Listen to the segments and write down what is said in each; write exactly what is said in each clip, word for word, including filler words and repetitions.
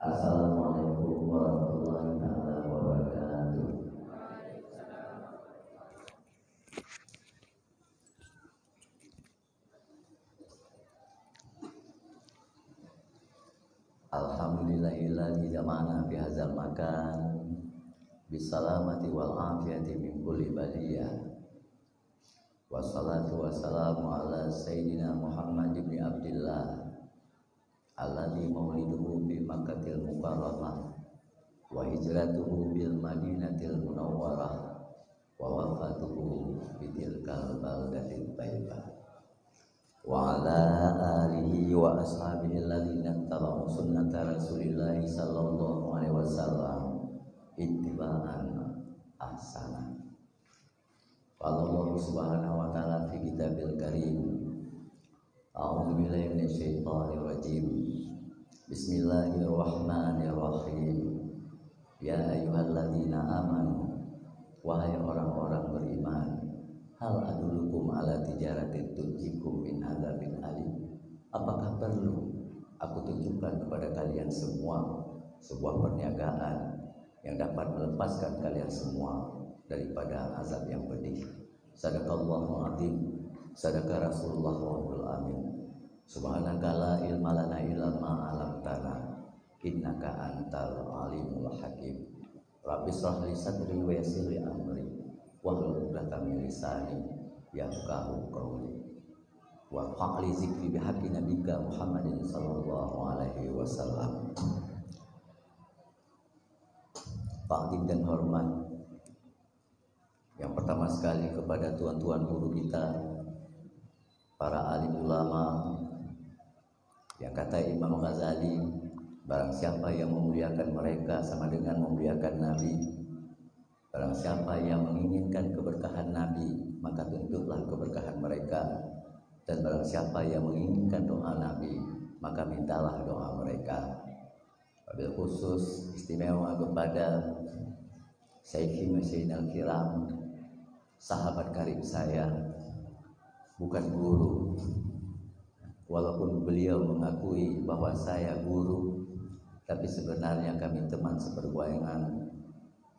Assalamualaikum warahmatullahi taala wabarakatuh. Alhamdulillahilladzi jama'ana fi hadzal makan bisalamati wal afiyati min kulli baliyah. Wassalatu wassalamu ala sayyidina Muhammad ibni Abdillah, alladzi mauliduhu bi Makkatil Mukarramah, wa hijratuhu bil Madinatil Munawwarah, wa wafatuhu bi tilkal baldatit thayyibah. Wa ala alihi wa ashabihi alladzina taba'u sunnata Rasulillahi sallallahu alaihi wasallam ittiba'an ahsana. Qala Allah Subhanahu wa Ta'ala fi Kitabil Karim, A'udzu billahi minasyaitonir rajim. Bismillahirrahmanirrahim. Ya ayyuhalladzina amanu, wahai orang-orang beriman, hal adullukum ala tijaratin tunjikum min adzabin alim? Apakah perlu aku tunjukkan kepada kalian semua sebuah perniagaan yang dapat melepaskan kalian semua daripada azab yang pedih? Sadaqallahul adzim, sadaqa Rasulullah wal amin. Subhanaka la ilma lana illa ma 'allamtana, innaka antal alimul hakim. Rabbi shrah li sadri wa yassir li amri, wahlul 'uqdatam min lisani yafqahu qawli. Warfa' li zikri bihaqqi nabika Muhammadin sallallahu alaihi wasallam. Takdim dan hormat yang pertama sekali kepada tuan-tuan guru kita, para alim ulama, yang kata Imam Ghazali, barang siapa yang memuliakan mereka sama dengan memuliakan Nabi. Barang siapa yang menginginkan keberkahan Nabi, maka tuntutlah keberkahan mereka. Dan barang siapa yang menginginkan doa Nabi, maka mintalah doa mereka. Wabil khusus istimewa kepada Syekh Masyayikh Al-Kiram, sahabat karib saya, bukan guru. Walaupun beliau mengakui bahwa saya guru, tapi sebenarnya kami teman seperjuangan,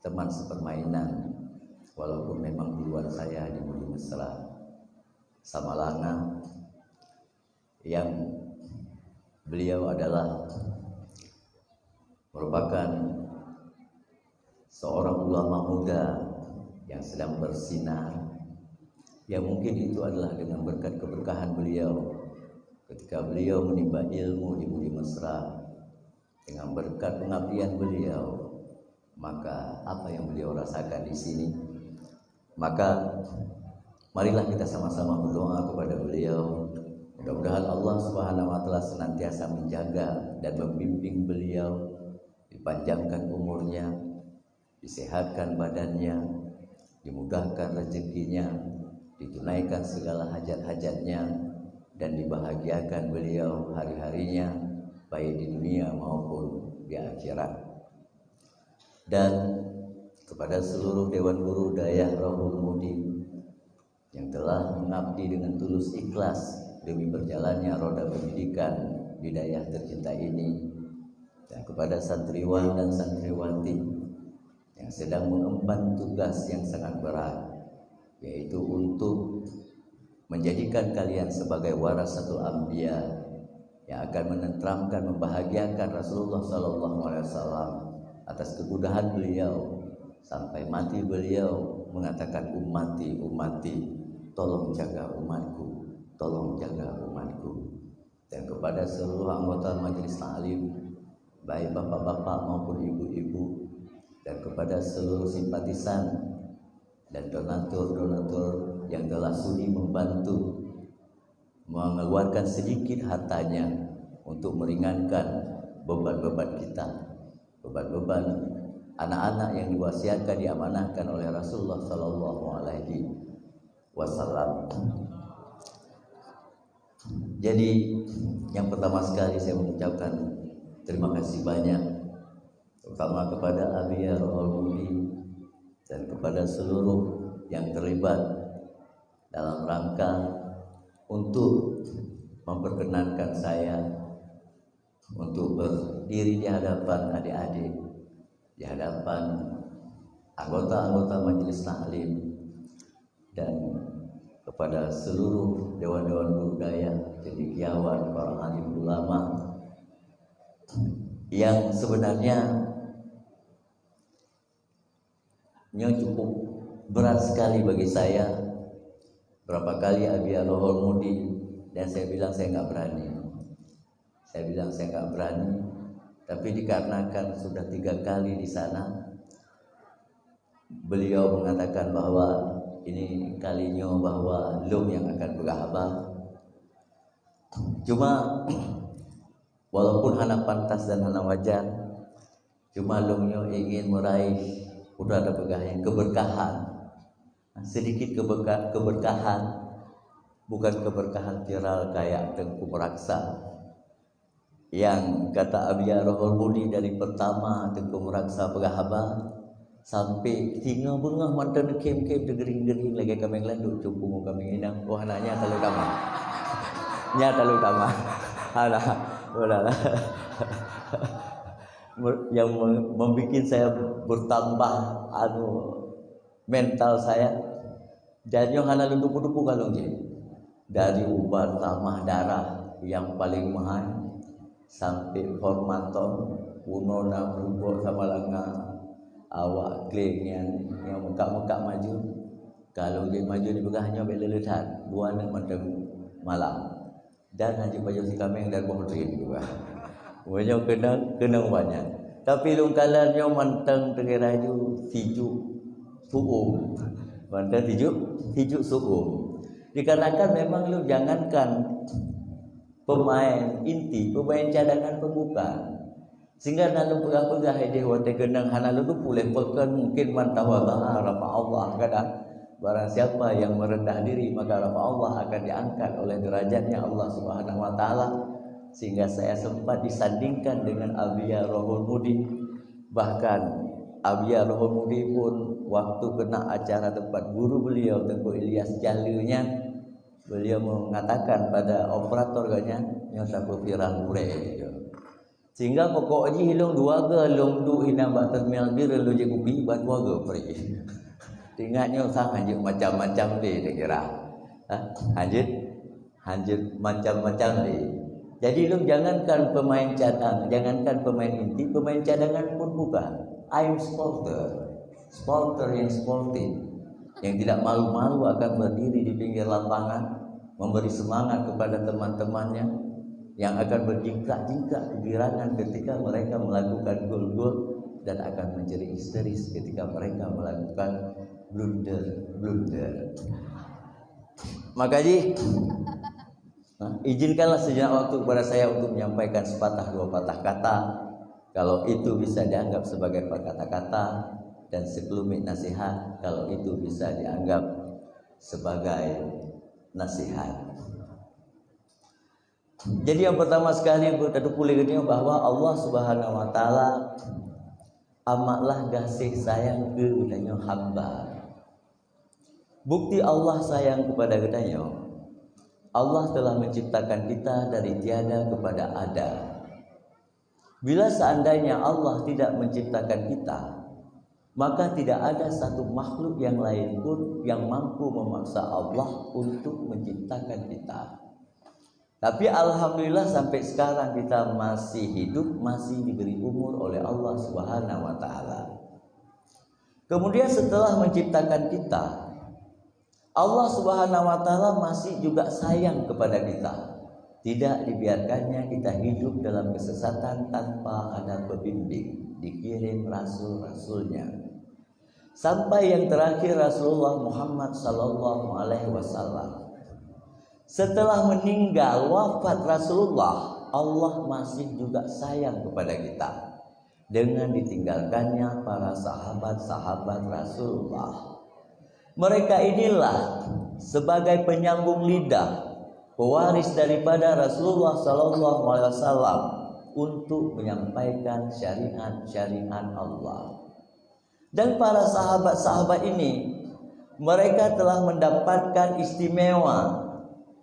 teman sepermainan, walaupun memang duluan saya di Budi Mesra. Samalanga, yang beliau adalah merupakan seorang ulama muda yang sedang bersinar, yang mungkin itu adalah dengan berkat keberkahan beliau ketika beliau menimba ilmu di Budi Mesra. Dengan berkat pengabdian beliau, maka apa yang beliau rasakan di sini, maka marilah kita sama-sama berdoa kepada beliau. Mudah-mudahan Allah Subhanahu wa Ta'ala senantiasa menjaga dan membimbing beliau, dipanjangkan umurnya, disehatkan badannya, dimudahkan rezekinya, ditunaikan segala hajat-hajatnya, dan dibahagiakan beliau hari-harinya, baik di dunia maupun di akhirat. Dan kepada seluruh Dewan Guru Dayah Rohul Mudi yang telah mengabdi dengan tulus ikhlas demi berjalannya roda pendidikan di dayah tercinta ini, dan kepada santriwan dan santriwati yang sedang mengemban tugas yang sangat berat, yaitu untuk menjadikan kalian sebagai warasatul anbiya yang akan menenteramkan, membahagiakan Rasulullah sallallahu alaihi wasallam atas kemudahan beliau, sampai mati beliau mengatakan, "Ummati, ummati, tolong jaga umatku, tolong jaga umatku." Dan kepada seluruh anggota majelis taklim, baik bapak-bapak maupun ibu-ibu, dan kepada seluruh simpatisan dan donatur-donatur yang telah sudi membantu mengeluarkan sedikit hartanya untuk meringankan beban-beban kita, beban-beban anak-anak yang diwasiatkan, diamanahkan oleh Rasulullah sallallahu alaihi wasallam. Jadi, yang pertama sekali saya mengucapkan terima kasih banyak, terutama kepada Abi Rohul Mudi dan kepada seluruh yang terlibat dalam rangka untuk memperkenankan saya untuk berdiri di hadapan adik-adik, di hadapan anggota-anggota Majelis Taklim, dan kepada seluruh dewan-dewan guru dayah, cendekiawan, para alim ulama, yang sebenarnya nyoe cukup berat sekali bagi saya. Berapa kali Abi Al-Lohor Mudi, dan saya bilang saya nggak berani. Saya bilang saya nggak berani, tapi dikarenakan sudah tiga kali di sana, beliau mengatakan bahwa ini kali nyoe bahwa lôn nyang akan peugah haba. Cuma, walaupun hana pantas dan hana wajar, cuma lôn nyoe ingin meraih, peue tapeugah nyan, keberkahan. Sedikit keberka-, keberkahan, bukan keberkahan viral kayak Teungku Meraksa. Yang kata Abi Al-Lohor Mudi, dari pertama Teungku Meraksa peugah haba, sampai singoh beungoh mantong neukhém-khém, teugering-gering lagée kaméng landok cupung kaméng inong. Wah, na nyan talalu tamah. Nyan talalu tamah. Alah, udahlah. Yang mem-, membuat saya bertambah, anu, mental saya. Dan nyoe hana lôn tupu-tupu kalon jih. Dari ubat tamah darah nyang paleng meuhai, sampai formaton, unoe na meurumpok sama langa, awak kléng nyan nyang meukat-meukat maju. Kalon jih maju dipeugah nyoe bék lé-lé that, dua aneuk mantong malam. Dan hana jipajoh sikaméng dan boh drien juga. Meunyoe keunong, keunong banyak. Tapi lôn kalon nyoe mantong teungoh laju sijuek su'um. Mantong sijuek, sijuek su'um. Dikarenakan memang lôn jangankan pemain inti, pemain cadangan pun bukan. Sehingga na lôn peugah-peugah idéh watée keunong hana lôn tupu lé, peue kon mungkin man tawadha'a rafa'allah, kadang barang siapa yang merendah diri maka rafa'allah, akan diangkat oleh derajatnya Allah Subhanahu wa taala. Sehingga saya sempat disandingkan dengan Abi Al-Lohor Mudi. Bahkan Abi Al-Lohor Mudi pun waktu keuneuk acara tempat guru beliau Teungku Ilyas Jaleu nyan, beliau mengatakan pada operator geuh nyan, nyoe sapeue viral gurée. Sehingga pokok jih lôn dua goe lôn duek inan bak terminal bir lôn jép kupi bak dua goe pri. Teuingat nyoe sang hanjeuet macam-macam lé neugara. Ha? Hanjeuet, hanjeuet macam-macam lé. Jadi lôn jangankan pemain cadang, jangankan pemain inti, pemain cadangan pun bukan. I'm supporter. Supporter yang sportif, yang tidak malu-malu akan berdiri di pinggir lapangan, memberi semangat kepada teman-temannya yang akan berjingkrak-jingkrak kegirangan ketika mereka melakukan gol-gol dan akan menjadi histeris ketika mereka melakukan blunder-blunder. Maka jih, ha, izinkanlah sejenak waktu kepada saya untuk menyampaikan sepatah dua patah kata. Kalau itu bisa dianggap sebagai perkata-kata, dan sekelumit nasihat, kalau itu bisa dianggap sebagai nasihat. Jadi, yang pertama sekali, untuk tatupu lé geutanyoe bahwa Allah Subhanahu wa Taala amatlah gaséh sayang keu geutanyoe hamba. Bukti Allah sayang kepada geutanyoe, Allah telah menciptakan kita dari tiada kepada ada. Bila seandainya Allah tidak menciptakan kita, maka tidak ada satu makhluk yang lain pun yang mampu memaksa Allah untuk menciptakan kita. Tapi alhamdulillah, sampai sekarang kita masih hidup, masih diberi umur oleh Allah Subhanahu wa Taala. Kemudian, setelah menciptakan kita, Allah Subhanahu wa Taala masih juga sayang kepada kita. Tidak dibiarkannya kita hidup dalam kesesatan tanpa ada pembimbing, dikirim rasul-rasulnya. Sampai yang terakhir, Rasulullah Muhammad sallallahu alaihi wasallam. Setelah meninggal, wafat Rasulullah, Allah masih juga sayang kepada kita dengan ditinggalkannya para sahabat-sahabat Rasulullah. Mereka inilah sebagai penyambung lidah, pewaris daripada Rasulullah sallallahu alaihi wasallam untuk menyampaikan syariat-syariat Allah. Dan para sahabat-sahabat ini, mereka telah mendapatkan istimewa,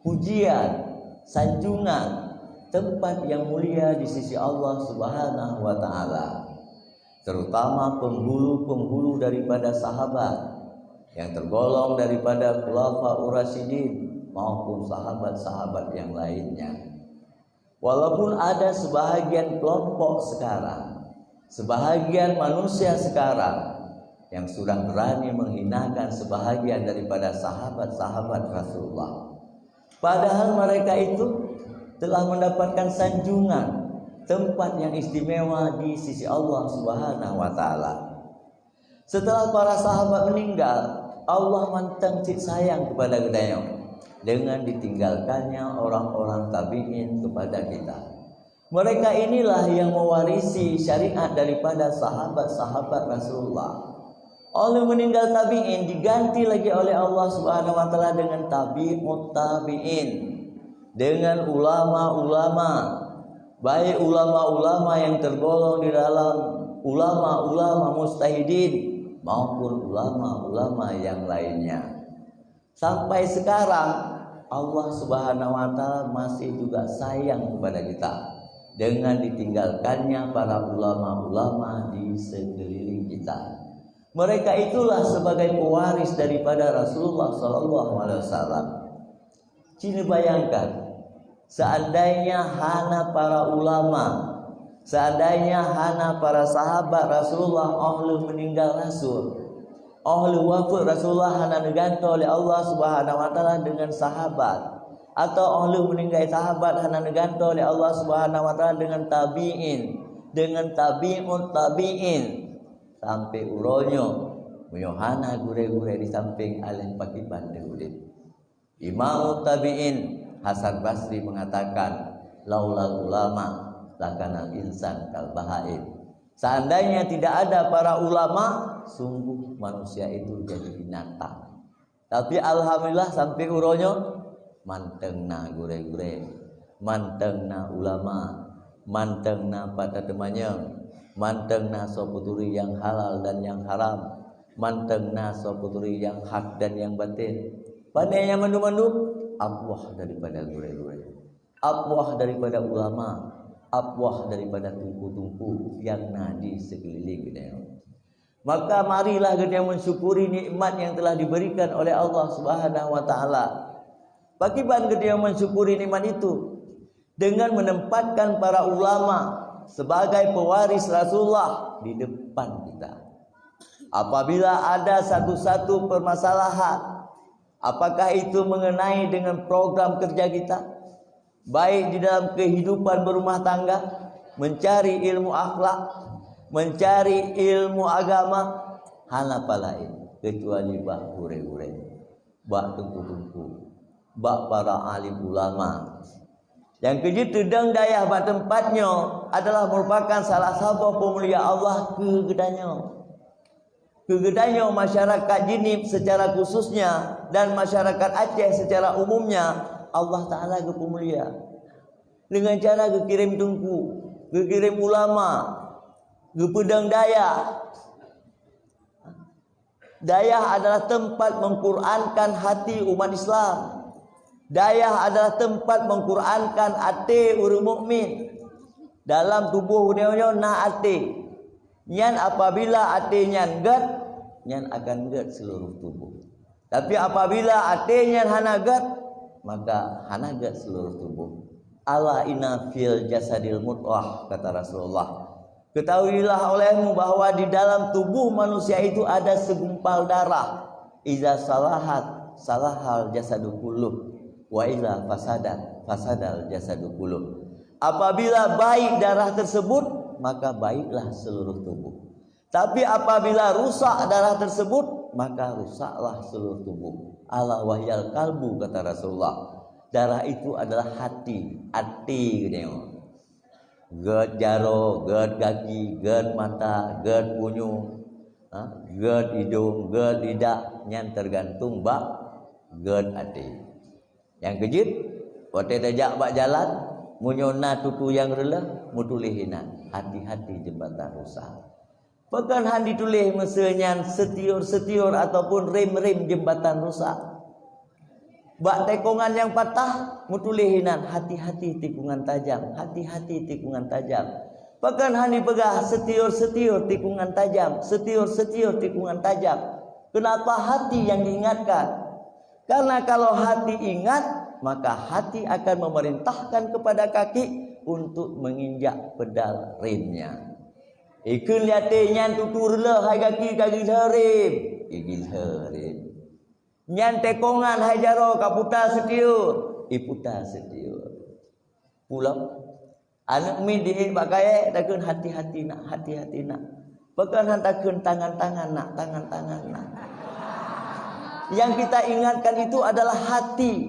pujian, sanjungan, tempat yang mulia di sisi Allah Subhanahu wa Ta'ala, terutama penghulu-penghulu daripada sahabat yang tergolong daripada Khulafa Urasyidin maupun sahabat-sahabat yang lainnya. Walaupun ada sebahagian kelompok sekarang, sebahagian manusia sekarang yang sudah berani menghinakan sebahagian daripada sahabat-sahabat Rasulullah, padahal mereka itu telah mendapatkan sanjungan, tempat yang istimewa di sisi Allah Subhanahu wa Ta'ala. Setelah para sahabat meninggal, Allah mantong cit sayang kepada geutanyoe dengan ditinggalkannya orang-orang tabi'in kepada kita. Mereka inilah yang mewarisi syariat daripada sahabat-sahabat Rasulullah. Oleh meninggal tabi'in diganti lagi oleh Allah Subhanahu wa Ta'ala dengan tabi'ut tabi'in, dengan ulama-ulama, baik ulama-ulama yang tergolong di dalam ulama-ulama mustahidin maupun ulama-ulama yang lainnya. Sampai sekarang, Allah Subhanahu wa Ta'ala masih juga sayang kepada kita dengan ditinggalkannya para ulama-ulama di sekeliling kita. Mereka itulah sebagai pewaris daripada Rasulullah sallallahu alaihi wasallam. Cina bayangkan, seandainya hana para ulama, seandainya hana para sahabat Rasulullah óh lheueh meninggal Rasul, óh lheueh wafeuet Rasulullah hana neugantoe lé Allah Subhanahu wa Ta'ala dengan sahabat, atau óh lheueh meninggai sahabat hana neugantoe lé Allah Subhanahu wa Ta'ala dengan tabi'in, dengan tabi'ut tabi'in, sampai uroe nyoe, meunyoe hana gurée-gurée di samping, aléh pakriban udeb. Imam Tabi'in Hasan Basri mengatakan, "Laulal ulama lakanal insan kal bahaim." Seandainya tidak ada para ulama, sungguh manusia itu jadi binatang. Tapi alhamdulillah, sampai uroe nyoe mantong na gurée-gurée, mantong na ulama, mantong na pat teumanyong, mantong na soe peuturi nyang halal dan nyang haram, mantong na soe peuturi nyang hak dan nyang baten. Pane nyan mandum-mandum? Abuah daripada gurée-gurée, abuah daripada ulama, abuah daripada teungku-teungku nyang na di sekeliling geutanyoe. Maka marilah geutanyoe mensyukuri nikmat yang telah diberikan oleh Allah Subhanahu wa Ta'ala. Pakriban geutanyoe mensyukuri nikmat itu? Dengan menempatkan para ulama sebagai pewaris Rasulullah di depan kita. Apabila ada satu-satu permasalahan, apakah itu mengenai dengan program kerja kita, baik di dalam kehidupan berumah tangga, mencari ilmu akhlak, mencari ilmu agama, hana palaén kecuali bak gurée-gurée, bak teungku-teungku, bak para alim ulama. Nyang keujeuet teudong dayah bak teumpat nyoe adalah merupakan salah saboh peumulia Allah keu geutanyoe. Keu geutanyoe masyarakat Jeunieb secara khususnya dan masyarakat Aceh secara umumnya, Allah Ta'ala geupeumulia. Dengan cara geukirém teungku, geukirém ulama, geupeudong dayah. Dayah adalah tempat mengqurankan hati umat Islam. Dayah adalah tempat mengqurankan até ureuëng mukmin. Dalam tuboh geutanyoe nyoe na até. Nyan apabila até nyan gét, nyan akan gét seluruh tuboh. Tapi apabila até nyan hana gét, maka hana gét seluruh tuboh. "Ala inna fil jasadil mudghah," kata Rasulullah. "Ketahuilah olehmu bahwa di dalam tubuh manusia itu ada segumpal darah. Iza salahat, salahal jasadu kulluh. Wa iza fasadat, fasadal jasadu kulluh." Apabila baik darah tersebut, maka baiklah seluruh tubuh. Tapi apabila rusak darah tersebut, maka rusaklah seluruh tubuh. "Ala wahyal kalbu," kata Rasulullah. Darah itu adalah hati, até geutanyoe. Gét jaroe, gét gaki, gét mata, gét punyueng, ha, gét idong, gét lidah, nyan tergantung bak gét até. Nyang keujeuet, watée tajak bak jalan, meunyoe na tutoe nyang reuloh, meutuléh inan, "Hati-hati jembatan rusak." Pakon han dituléh meuseu nyan setior-setior ataupun rem-rem jembatan rusak? Bak tikongan nyang patah, meutuléh inan, "Hati-hati tikongan tajam, hati-hati tikongan tajam." Pakon hana peugah, "Setiur-setiur tikongan tajam, setiur-setiur tikongan tajam"? Kenapa hati yang diingatkan? Karena kalau hati ingat, maka hati akan memerintahkan kepada kaki untuk menginjak pedal remnya. Ikheun lé até nyan tutur le hai gaki ka gilheuh rem, igilheuh rem. Nyan tikongan hai jaroe ka puta setiur, iputa setiur. Pulang. Aneuk miet diék bak kayèe, takheun hati-hati nak, hati-hati nak. Pakon han takheun tangan-tangan nak, tangan-tangan nak. Yang kita ingatkan itu adalah hati.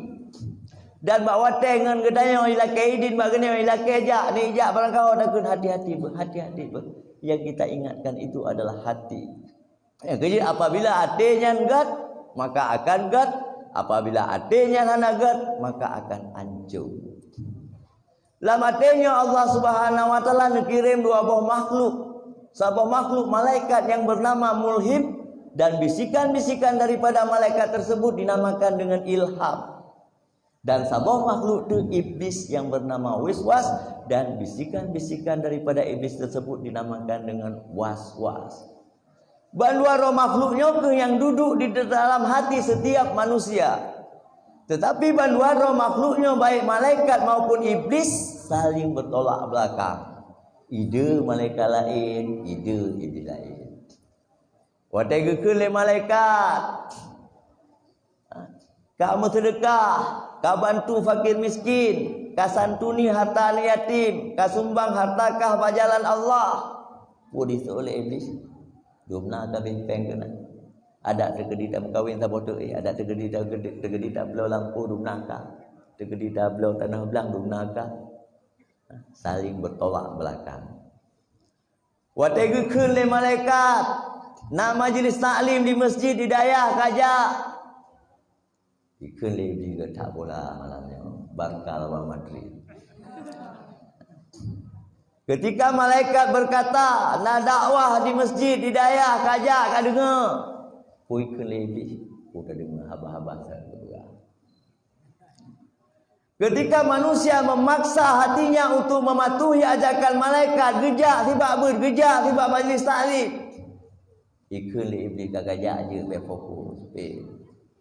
Dan bak watèe ngon geutanyoe ilakèe idin bak geutanyoe ilakèe jak, neujak barangkaho takheun hati-hati beuh, hati-hati beuh. Yang kita ingatkan itu adalah hati. Nyang keujeuet, apabila até nyan gèt, maka akan gèt. Apabila até nyan hana gèt, maka akan ancô. Lam até nyoe Allah Subhanahu wa Taala neukirém dua boh makhluk. Saboh makhluk malaikat nyang bernama Mulhim, dan bisikan-bisikan daripada malaikat tersebut dinamakan dengan ilham. Dan saboh makhluk teuk iblis yang bernama Wiswas, dan bisikan-bisikan daripada iblis tersebut dinamakan dengan waswas. Bandua droe makhluk nyoe keuh nyang duduk di dalam hati setiap manusia. Tetapi bandua droe makhluk nyoe, baik malaikat maupun iblis, saling bertolak belakang. Ide malaikat laén, ide iblis laén. Watèe geukheun lé malaikat, ka meuseudeukah, ka bantu fakir miskin, ka santuni hareuta aneuk yatim, ka sumbang hareuta kah bak jalan Allah. Peue jiseuôt lé Iblih? Dumna ka beh péng keunan. Adak teukeudi tameukawen saboh teuk, eh, adak teukeudi, teukeudi, teukeudi tabloe lampôh dumna ka. Teukeudi tabloe tanoh blang dumna ka. Saling bertolak belakang. Watèe geukheun lé malaikat, na majlis taklim di masjid di dayah, kajak. Dikheun lé Iblih geutak bola malam nyoe, Barca lawan Madrid. Ketika malaikat berkata, na dakwah di masjid di dayah, kajak, kadeungoe. Peue ikheun lé Iblih, peue tadeungoe haba-haba sa keudua. Ketika manusia memaksa hatinya untuk mematuhi ajakan malaikat, geujak sibak beuet, geujak sibak majlis taklim. Ikheun lé Iblih ka kajak jeuet bèk fokus, pih.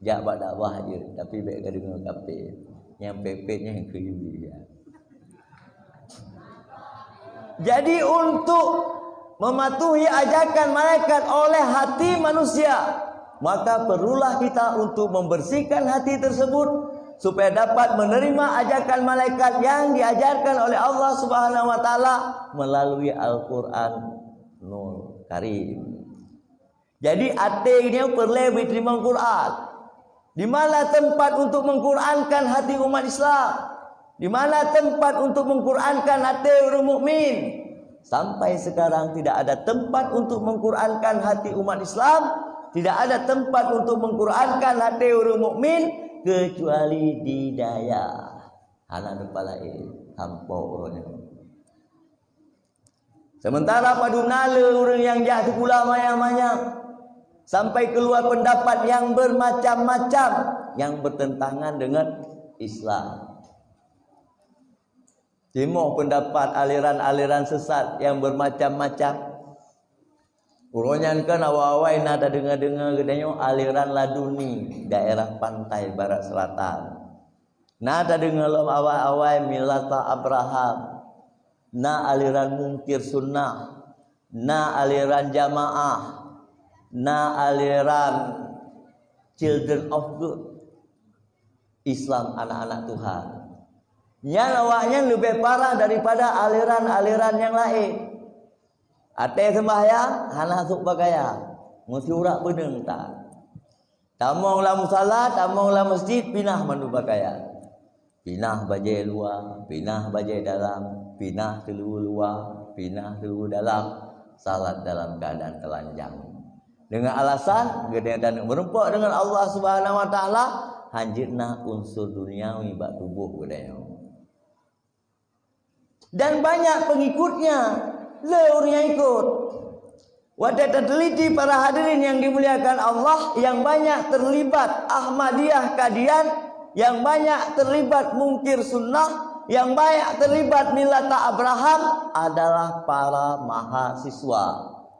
Jak bak dakwah jeuet, tapi bèk kadeungoe kafé. Nyang pet-pet nyan keu Iblih, ya. Jadi, untuk mematuhi ajakan malaikat oleh hati manusia, maka perlulah kita untuk membersihkan hati tersebut supaya dapat menerima ajakan malaikat yang diajarkan oleh Allah Subhanahu wa Taala melalui Al-Qur'anul Karim. Jadi, até nyoe peureulèe geuteurimong Quran. Di mana tempat untuk mengqurankan hati umat Islam? Di mana tempat untuk mengqurankan até ureueng mukmin? Sampai sekarang tidak ada tempat untuk mengqurankan hati umat Islam, tidak ada tempat untuk mengqurankan até ureueng mukmin kecuali di dayah. Hana tempat laén, tanpa ureueng nyoe. Sementara padum na le ureueng nyang jak sikula manyang-manyang, sampai keluar pendapat yang bermacam-macam yang bertentangan dengan Islam. Timoh pendapat aliran-aliran sesat yang bermacam-macam. Uroe nyan kan awai-awai na tadeungoe-deungoe geutanyoe aliran Laduni daerah pantai barat selatan. Na tadeungoe lom awai-awai Milata Abraham, na aliran Mungkir Sunnah, na aliran Jamaah, na aliran Children of God, Islam anak-anak Tuhan. Nyan awaknyan leubeh parah daripada aliran-aliran nyang laén. Até seumbahyang hana sôk pakaian, meusiurak beuneueng that. Tamong lam musala, tamong lam masjid, pinah mandum pakaian. Pinah bajèe luwa, pinah bajèe dalam, pinah teuleuwu luwa, pinah teuleuwu dalam, salat dalam keuadaan teulanjang. Deungon alasan, geutanyoe taneuk meurumpok deungon Allah Subhanahu wa Taala, hanjeuet na unsur duniawi bak tuboh geutanyoe. Dan banyak pengikutnya, le ureueng nyang ikut. Watèe tateliti para hadirin yang dimuliakan Allah, yang banyak terlibat Ahmadiyah Qadian, Yang banyak terlibat mungkir sunnah, yang banyak terlibat millata Abraham adalah para mahasiswa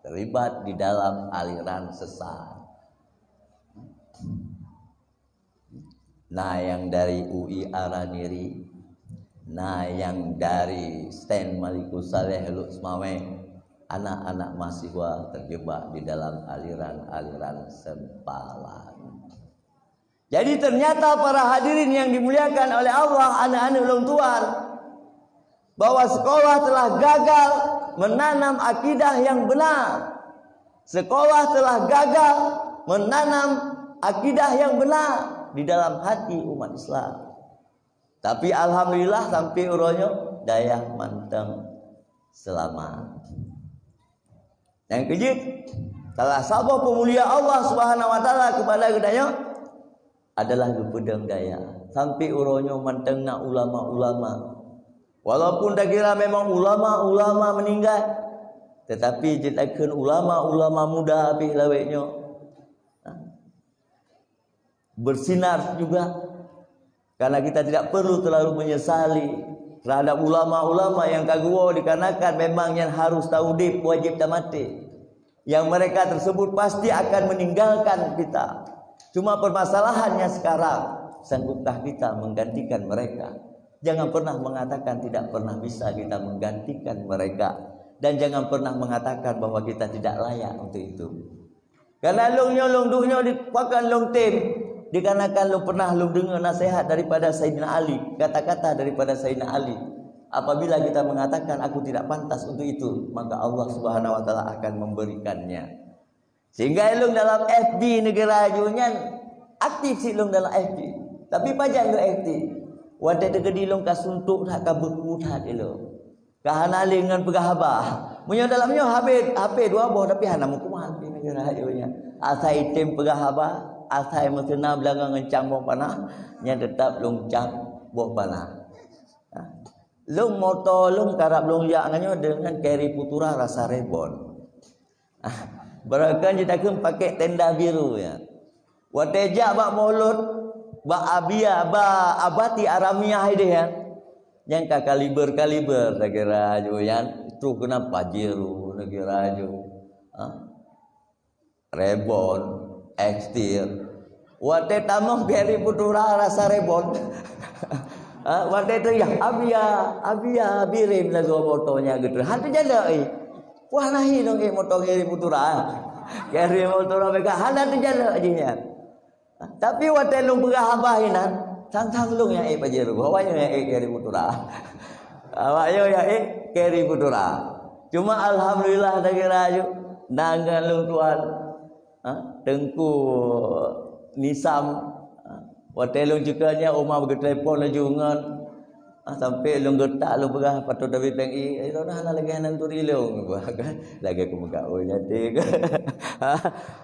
terlibat di dalam aliran sesat. Na nyang dari U I Araniri, na nyang dari Sten Malikussaleh Lhokseumawe, anak-anak mahasiswa terjebak di dalam aliran-aliran sempalan. Jadi, ternyata para hadirin yang dimuliakan oleh Allah, aneuk-aneuk lôn tuan, bahwa sekolah telah gagal menanam akidah yang benar. Sekolah telah gagal menanam akidah yang benar di dalam hati umat Islam. Tapi alhamdulillah, sampai uroe nyoe dayah mantong selamat. Nyang keujeuet, salah saboh peumulia Allah Subhanahu wa Taala kepada geutanyoe adalah geupeudong dayah. Sampai uroe nyoe mantong na ulama-ulama. Walaupun takira memang ulama-ulama meninggal, tetapi jeuet takheun ulama-ulama muda pih lawét nyoe bersinar juga. Karena kita tidak perlu terlalu menyesali terhadap ulama-ulama yang ka geuwoe, dikarenakan memang nyan harus taudép, wajib tamaté. Yang mereka tersebut pasti akan meninggalkan kita. Cuma permasalahannya sekarang, sanggupkah kita menggantikan mereka? Jangan pernah mengatakan tidak pernah bisa kita menggantikan mereka. Dan jangan pernah mengatakan bahwa kita tidak layak untuk itu. Karena lôn nyoe, lôn duek nyoe di, pakon lôn tem, dikarenakan lôn pernah lôn deungoe nasihat daripada Saidina Ali, kata-kata daripada Saidina Ali. Apabila kita mengatakan, "Aku tidak pantas untuk itu," maka Allah Subhanahu wa Taala akan memberikannya. Sehingga lôn dalam F B negara Aju nyan, aktif sit lôn dalam F B. Tapi pajan lôn aktif? Watèe teukeudi lôn ka suntok that, ka beku that ilôn. Ka hana lé ngon peugah haba. Meunyoe dalam nyoe habéh, habéh dua boh, tapi hana meukuman di negara Aju nyan. Asai tem peugah haba, asai meuseuna beulangong ngon cang boh panah, nyan teutap lôn cang boh panah. Ha. Lôn moto lôn karab lôn jak ngon nyoe deungon Carry Putura rasa rebon. Barangkapeue jitakheun pakai tenda biru nyan. Watèe jak bak mulod, bak Abia, bak Abati Aramiah idéh nyan. Nyan ka kaliber-kaliber takira Aju nyan. Troh keunan Pajero takira Aju. Ha? Rebon, Exter. Watèe tamong Carry Putura rasa rebon. Ha, watèe tu, "Ya, Abia, Abia, birém lagoe moto nyan," geuteuh. Han teujalok, eh. Wah, nahi dong, eh, moto Carry Putura. Carry Putura mereka hana teujalok jih nyan. Tapi watèe lôn peugah haba inan, sang-sang lôn nyang ék Pajero, awak nyoe nyang ék Carry Putura. Awak nyoe nyang ék Carry Putura. Cuma alhamdulillah, takira Aju, na ngon lôn tuan, ha, Teungku Nisam, ha, watèe lôn ceuka nyan, Uma geutelepon laju ngon, ha, sampai lôn geutak, lôn peugah, "Patô David Peng I, eh, droeneuh hana lagèe hana turi lôn," lagèe ku meugaul nyan teuh. Ha?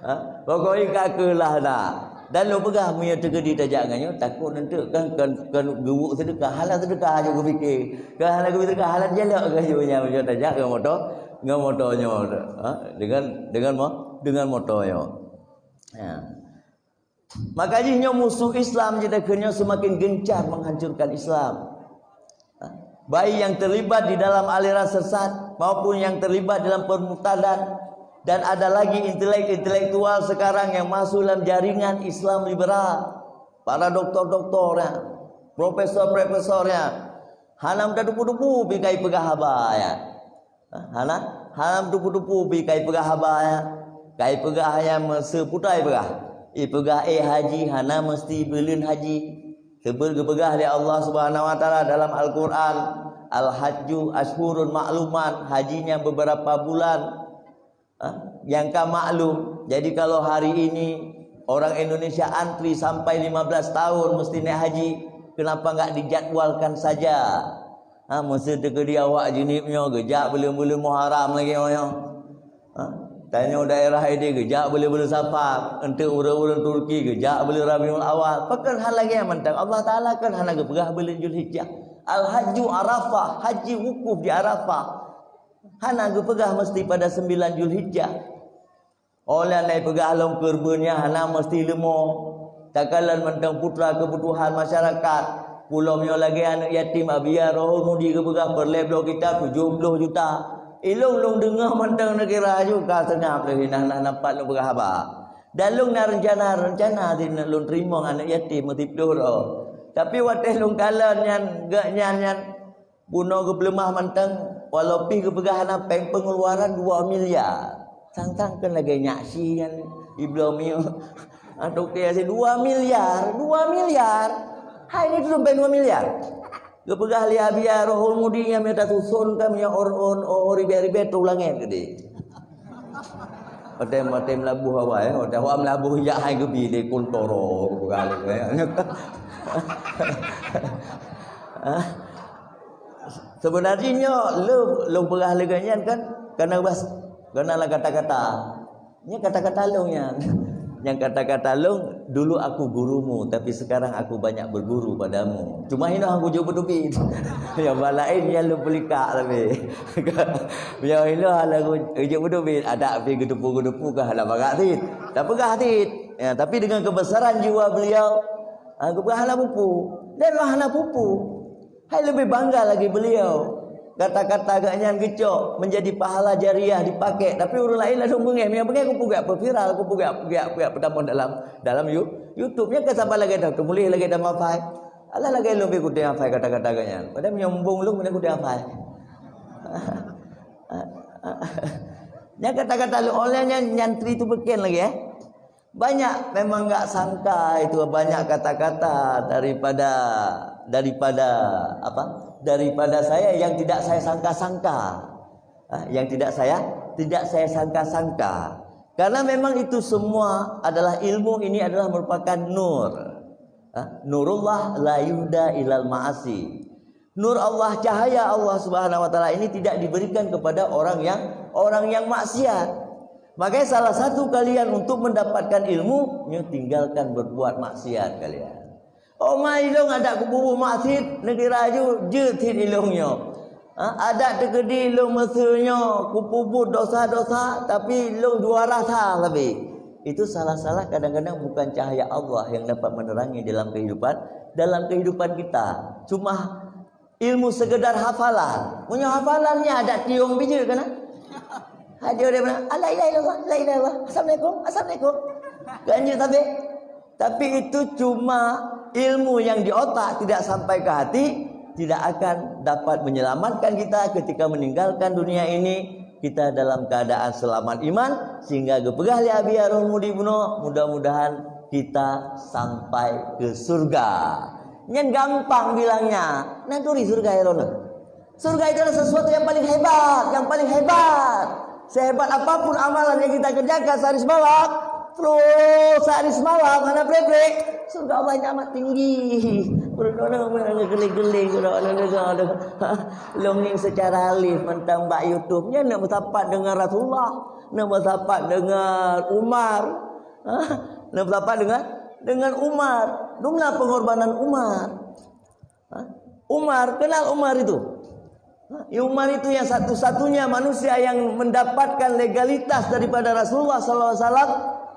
Ha? Pokoknya ka keuh lah na. Dan lôn peugah, meunyoe teukeudi tajak ngon nyoe, takot nanti kan, kan, kan geuwuk seudeukah, hana seudeukah aja geupike. Kan hana geupike seudeukah, hana jalok keu nyoe nyan, meunyoe tajak ngon moto, ngon moto nyoe. Ha? Dengan, dengan mo-, dengan moto nyoe. Ha. Maka jih nyoe musuh Islam jih takheun nyoe semakin gencar menghancurkan Islam. Baik yang terlibat di dalam aliran sesat maupun yang terlibat dalam permurtadan, dan ada lagi intelek-intelektual sekarang yang masuk dalam jaringan Islam liberal, para doktor-doktor ya, profesor-profesor ya, hana meutupu-tupu pih ka ipeugah haba ya. Hana, hana meutupu-tupu pih ka ipeugah haba ya. Ka ipeugah ya meuseuputai peugah. Ipeugah, eh, haji hana meusti buleuen haji. Seubeuet geupeugah lé Allah Subhanahu wa Taala dalam Al-Qur'an, "Al-hajju asyhurun ma'lumat," haji nyan beberapa bulan, ha, nyang ka maklum. Jadi, kalau hari ini orang Indonesia antri sampai lima belas tahun mesti naik haji, kenapa enggak dijadwalkan saja? Ha, meuseuti keudeh awak Jeunieb nyoe geujak buleuen-buleuen Muharram lagèe nyoe. Ha? Tanyoe daerah idéh geujak buleuen-buleuen Safar, enteuk ureueng-ureueng Turki geujak buleuen Rabiul Awal. Pakon hana lagèe nyan mantong? Allah Taala kan hana geupeugah buleuen Zulhijjah. Al-Hajju Arafah, haji wukuf di Arafah. Hana geupeugah mesti pada sembilan Zulhijjah. Óh lheueh nyan ipeugah lom keureubeuen nyan hana mesti leumo. Takalon mantong putra keubutuhan masyarakat. Pulo meunyoe lagée aneuëk yatim Abiya Rohul Mudi geupeugah peureulée bloe kitab tujoh ploh juta. Ilong lôn deungoe mantong neukira ju ka seungab lé nah, nah, nampat lôn peugah haba. Dan lôn na reuncana-reuncana di lôn teurimong aneuëk yatim meusiploh droe. Tapi watée lôn kalon nyan, geuh nyan, nyan bunoe geupeuleumah mantong, walau pih geupeugah hana péng pengeluaran dua miliar. Sang-sang kan lagée nyak si nyan, ibloe miyo. Atau kaya si dua miliar, dua miliar. Hai ni tu sampai dua miliar. Geupeugah lé Abiya Rohul Mudi nyang mita susun ka meunyoe or-, on-, o-, ribet-ribet tu langét gede. Watée, watée meulaboh awai, watée awak meulaboh jak hai geubi lé kultoro, geupeugah lé, eh. Sebenarnya nyoe lôn, lôn peugah lagée nyan kan, karena bas, karena lam kata-kata. Nyan kata-kata lôn nyan. Nyang kata-kata lôn, "Dulu aku gurumu, tapi sekarang aku banyak berguru padamu." Cuma hinoe aku jeuet beuteubiet. Nyang ba laén nyan lôn peulikak tapi. Nyang hinoe hana aku jeuet beuteubiet, adak pih geuteupeue-geuteupeue ka hana bagak cit. Tapeugah cit. Ya, tapi dengan kebesaran jiwa beliau, ha, geupeugah hana pupu. Dan hana pupu. Hai lebih bangga lagi beliau. Kata-kata geuh nyan geucok menjadi pahala jariah dipakai. Tapi ureuëng laén langsung beungéh. Meunyoe beungéh, kupeugah peuviral, kupeugah, peugah, peugah peutamong dalam, dalam You-, YouTube. Nyan ka saban lagée dah, teumuléh lagée dah mafai. Alah lagée lôn pih kutem hafai kata-kata geuh nyan. Padahal meunyoe mumbong lôn, mana kutem hafai. Nyan kata-kata lôn, oleh nyan nyantri tu beken lagi, eh. Banyak memang nggak sangka itu, banyak kata-kata daripada, daripada apa? Daripada saya yang tidak saya sangka-sangka. Ha, yang tidak saya, tidak saya sangka-sangka. Karena memang itu semua adalah ilmu, ini adalah merupakan nur. Ha, nurullah la yuhda ilal ma'asi. Nur Allah, cahaya Allah Subhanahu wa Taala ini tidak diberikan kepada orang yang, orang yang maksiat. Makanya salah satu kalian untuk mendapatkan ilmu, nyoe tinggalkan berbuat maksiat kalian. Oma ilong adak kupubuet maksiat, neukira ju jeuet cit ilong nyoe. Ha, adak teukeudi ilong meuseu nyoe kupubuet dosa-dosa, tapi ilong juara sa sabe. Itu salah-salah kadang-kadang bukan cahaya Allah yang dapat menerangi dalam kehidupan, dalam kehidupan kita. Cuma ilmu sekedar hafalan. Meunyoe hafalan nyan adak tiong bijeu kana? Hadir dia mana? "La ilaha illallah, la ilaha illallah. Assalamualaikum, assalamualaikum." Ganjil sabe. Tapi itu cuma ilmu yang di otak, tidak sampai ke hati, tidak akan dapat menyelamatkan kita ketika meninggalkan dunia ini. Kita dalam keadaan selamat iman, sehingga geupeugah lé Abi Harun Mudi bunoe, mudah-mudahan kita sampai ke surga. Nyan gampang bilangnya. Nah, turi surga ya, Rono. Surga itu adalah sesuatu yang paling hebat, yang paling hebat. Sehebat apapun amalan yang kita kerjakan sehari semalam, terus sehari semalam, hana prek-prek, surga Allah yang amat tinggi. Ureueng-ureueng geuleng-geuleng, ureueng-ureueng. Longeng secara halus mantong bak YouTube. Nyan nak bersahabat dengan Rasulullah, nak bersahabat dengan Umar. Ha? Nak bersahabat dengan, dengan Umar. Dumlah pengorbanan Umar. Ha? Umar, kenal Umar itu? Ha? Ya, Umar itu yang satu-satunya manusia yang mendapatkan legalitas daripada Rasulullah sallallahu alaihi wasallam,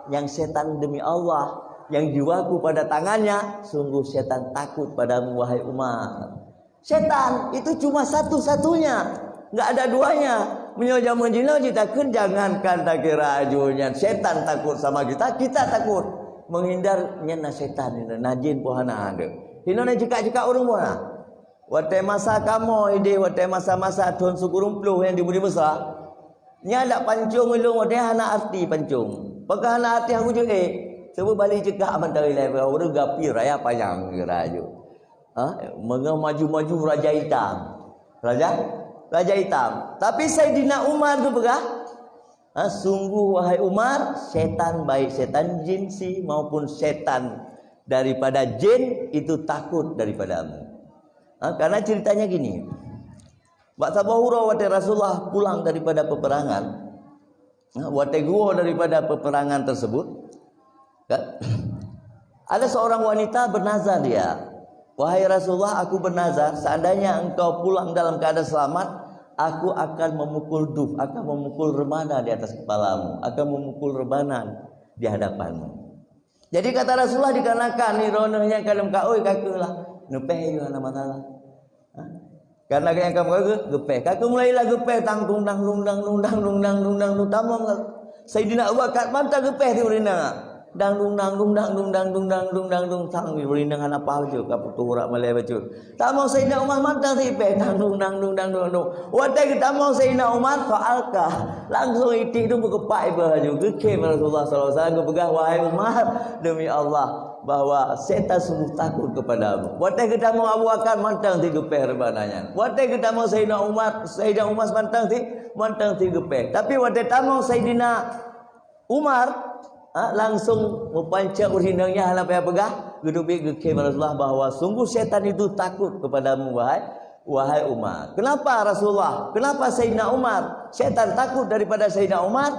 yang setan, demi Allah, yang jiwaku pada tangannya, sungguh setan takut padamu, wahai Umar. Setan itu cuma satu-satunya, nggak ada duanya. Meunyoe jameun jinoe jitakheun, jangankan takira aju nyan, setan takut sama kita, kita takut. Menghindar nyan na setan, na jin pun hana ada. Hinoe na jikak-jikak ureueng pun hana. Watée masa kamoe ideh, watée masa-masa thon sikureueng ploh nyang di Budi Besar, nyan dak pancong ilong watée hana arti pancong. Pakon hana arti, aku jeuet, eh, cuba balik cekak mantong ilée, ureueng gapi raya panyang geura aju. Ha? Meungoh maju-maju Raja Itam. Raja? Raja Itam. Tapi Saidina Umar tu peugah, ha, sungguh, wahai Umar, setan, baik setan jin si maupun setan daripada jin, itu takut daripadamu. Ha, karena ceritanya gini. Bak saboh uroe watée Rasulullah pulang daripada peperangan, ha, watée geuwoe daripada peperangan tersebut, kan? Ada seorang wanita bernazar dia, "Wahai Rasulullah, aku bernazar, seandainya engkau pulang dalam keadaan selamat, aku akan memukul duf, akan memukul rebana di atas kepalamu, akan memukul rebana di hadapanmu." Jadi kata Rasulullah, dikarenakan ni droeneuh nyang ka lheueh kaôi, ka keuh lah. Neupéh ju hana masalah. Ha? Karena nyang ka meukaôi geupéh. Ka keuh mulailah geupéh, tang dung dang dung dang dung dang dung dang dung dang dung, tamong Saidina Abu Bakar mantong geupéh di ureueng inong. Dang dung dang dung dang dung dang dung dang dung dang dung, tang di ureueng inong hana paih bacut, ka putôh urat malèe bacut. Tamong Saidina Umar mantong sit péh, dang dung dang dung dang dung dung. Watèe geutamong Saidina Umar, fa alqa, langsung iték tu beukeupak iba laju. Geukhém Rasulullah sallallahu alaihi wasallam, geupeugah, "Wahai Umar, demi Allah, bahwa setan sungguh takut kepadamu." Watèe geutamong Abu Bakar mantong sit geupéh reubana nyan. Watèe geutamong Saidina Umar, Saidina Umar mantong sit, mantong sit geupéh. Tapi watèe tamong Saidina Umar, ha, langsung meupancet ureueng inong nyan hana payah peugah, geuteubiet geukhém Rasulullah bahwa sungguh setan itu takut kepadamu, wahai, wahai Umar. Kenapa Rasulullah? Kenapa Saidina Umar? Setan takut daripada Saidina Umar?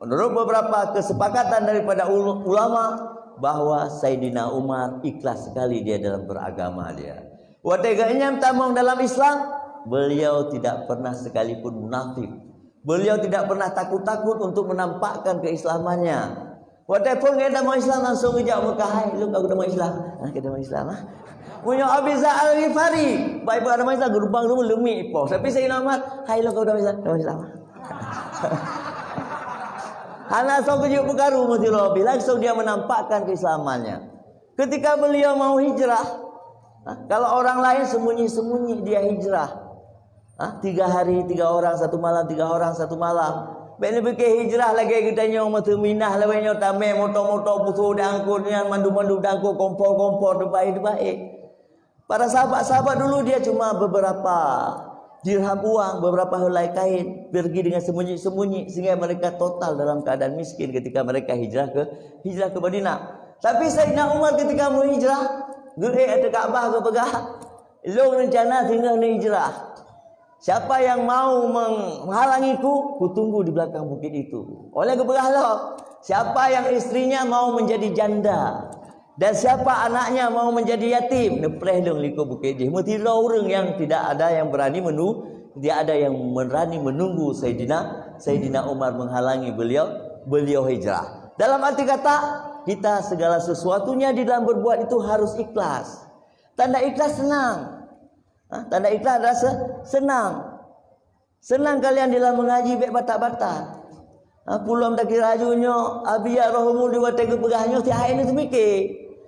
Menurut beberapa kesepakatan daripada ul-, ulama, bahwa Saidina Umar ikhlas sekali dia dalam beragama dia. Watèe geuh nyan tamong dalam Islam, beliau tidak pernah sekalipun munafik. Beliau tidak pernah takut-takut untuk menampakkan keislamannya. Watèe phôn geutamong Islam, langsung geujak Mekah, "Hai, lôn ka geutamong Islam." Ha, geutamong Islam, ha. Meunyoe Abi Dzar Al-Ghifari, baik pun geutamong Islam, geurubang dulu leumik ipoh. Tapi Saidina Umar, "Hai, lôn ka geutamong Islam, tamong Islam." Hana soe geujok peukaru meusidroe, langsung dia menampakkan keislamannya. Ketika beliau mau hijrah, ha, kalau orang lain sembunyi-sembunyi dia hijrah. Ha, tiga hari, tiga orang, satu malam, tiga orang, satu malam. Bèk neupike hijrah lagèe geutanyoe meuteumina lawét nyoe tamè moto-moto, putôh dangkot nyan, mandum-mandum dangkot, kompor-kompor, teubaik-teubaik. Para sahabat-sahabat dulu dia cuma beberapa dirham uang, beberapa helai kain, pergi dengan sembunyi-sembunyi sehingga mereka total dalam keadaan miskin ketika mereka hijrah ke, hijrah ke Madinah. Tapi Saidina Umar ketika mau hijrah, geuék ateueh Ka'bah geupeugah, "Lôn rencana singoh neuhijrah. Siapa yang mau menghalangiku, kutunggu di belakang bukit itu." Oleh geupeugah lom, "Siapa yang istrinya mau menjadi janda, dan siapa anaknya mau menjadi yatim, neupreh lôn likot bukét jih." Meusidroe ureueng yang tidak ada yang berani menu-, tidak ada yang berani menunggu Saidina, Saidina Umar menghalangi beliau, beliau hijrah. Dalam arti kata, kita segala sesuatunya di dalam berbuat itu harus ikhlas. Tanda ikhlas senang. Ha, tanda ikhlas adalah se-, senang. Senang kalian dalam mengaji, bèk batat-batat. Ha, peulom takira laju nyoe, Abi Yak Rohomul di watèe geupeugah nyoe, si hai ni teumike.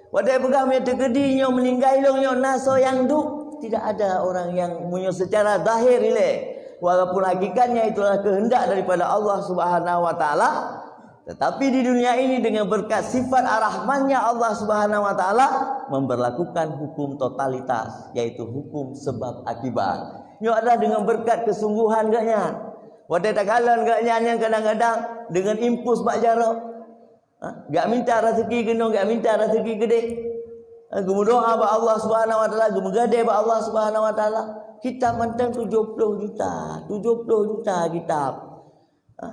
Watèe peugah, "Meunyoe teukeudi nyoe meuninggai lôn nyoe, na soe nyang duek?" Tidak ada orang yang, meunyoe secara zahir ilèe. Walaupun hakikatnya itu adalah kehendak daripada Allah Subhanahu wa Taala, tetapi di dunia ini dengan berkat sifat ar-Rahmannya Allah Subhanahu wa Taala memberlakukan hukum totalitas, yaitu hukum sebab akibat. Nyoe adalah dengan berkat kesungguhan geuh nyan. Watèe takalon geuh nyan nyang kadang-kadang dengan impuls bak jaroe. Ha? Gak minta rezeki keunoe, gak minta rezeki keudéh. Ha, geumeudoa bak Allah Subhanahu wa Taala, geumeugadée bak Allah Subhanahu wa Taala. Kitab mantong tujoh ploh juta, tujoh ploh juta kitab. Ha?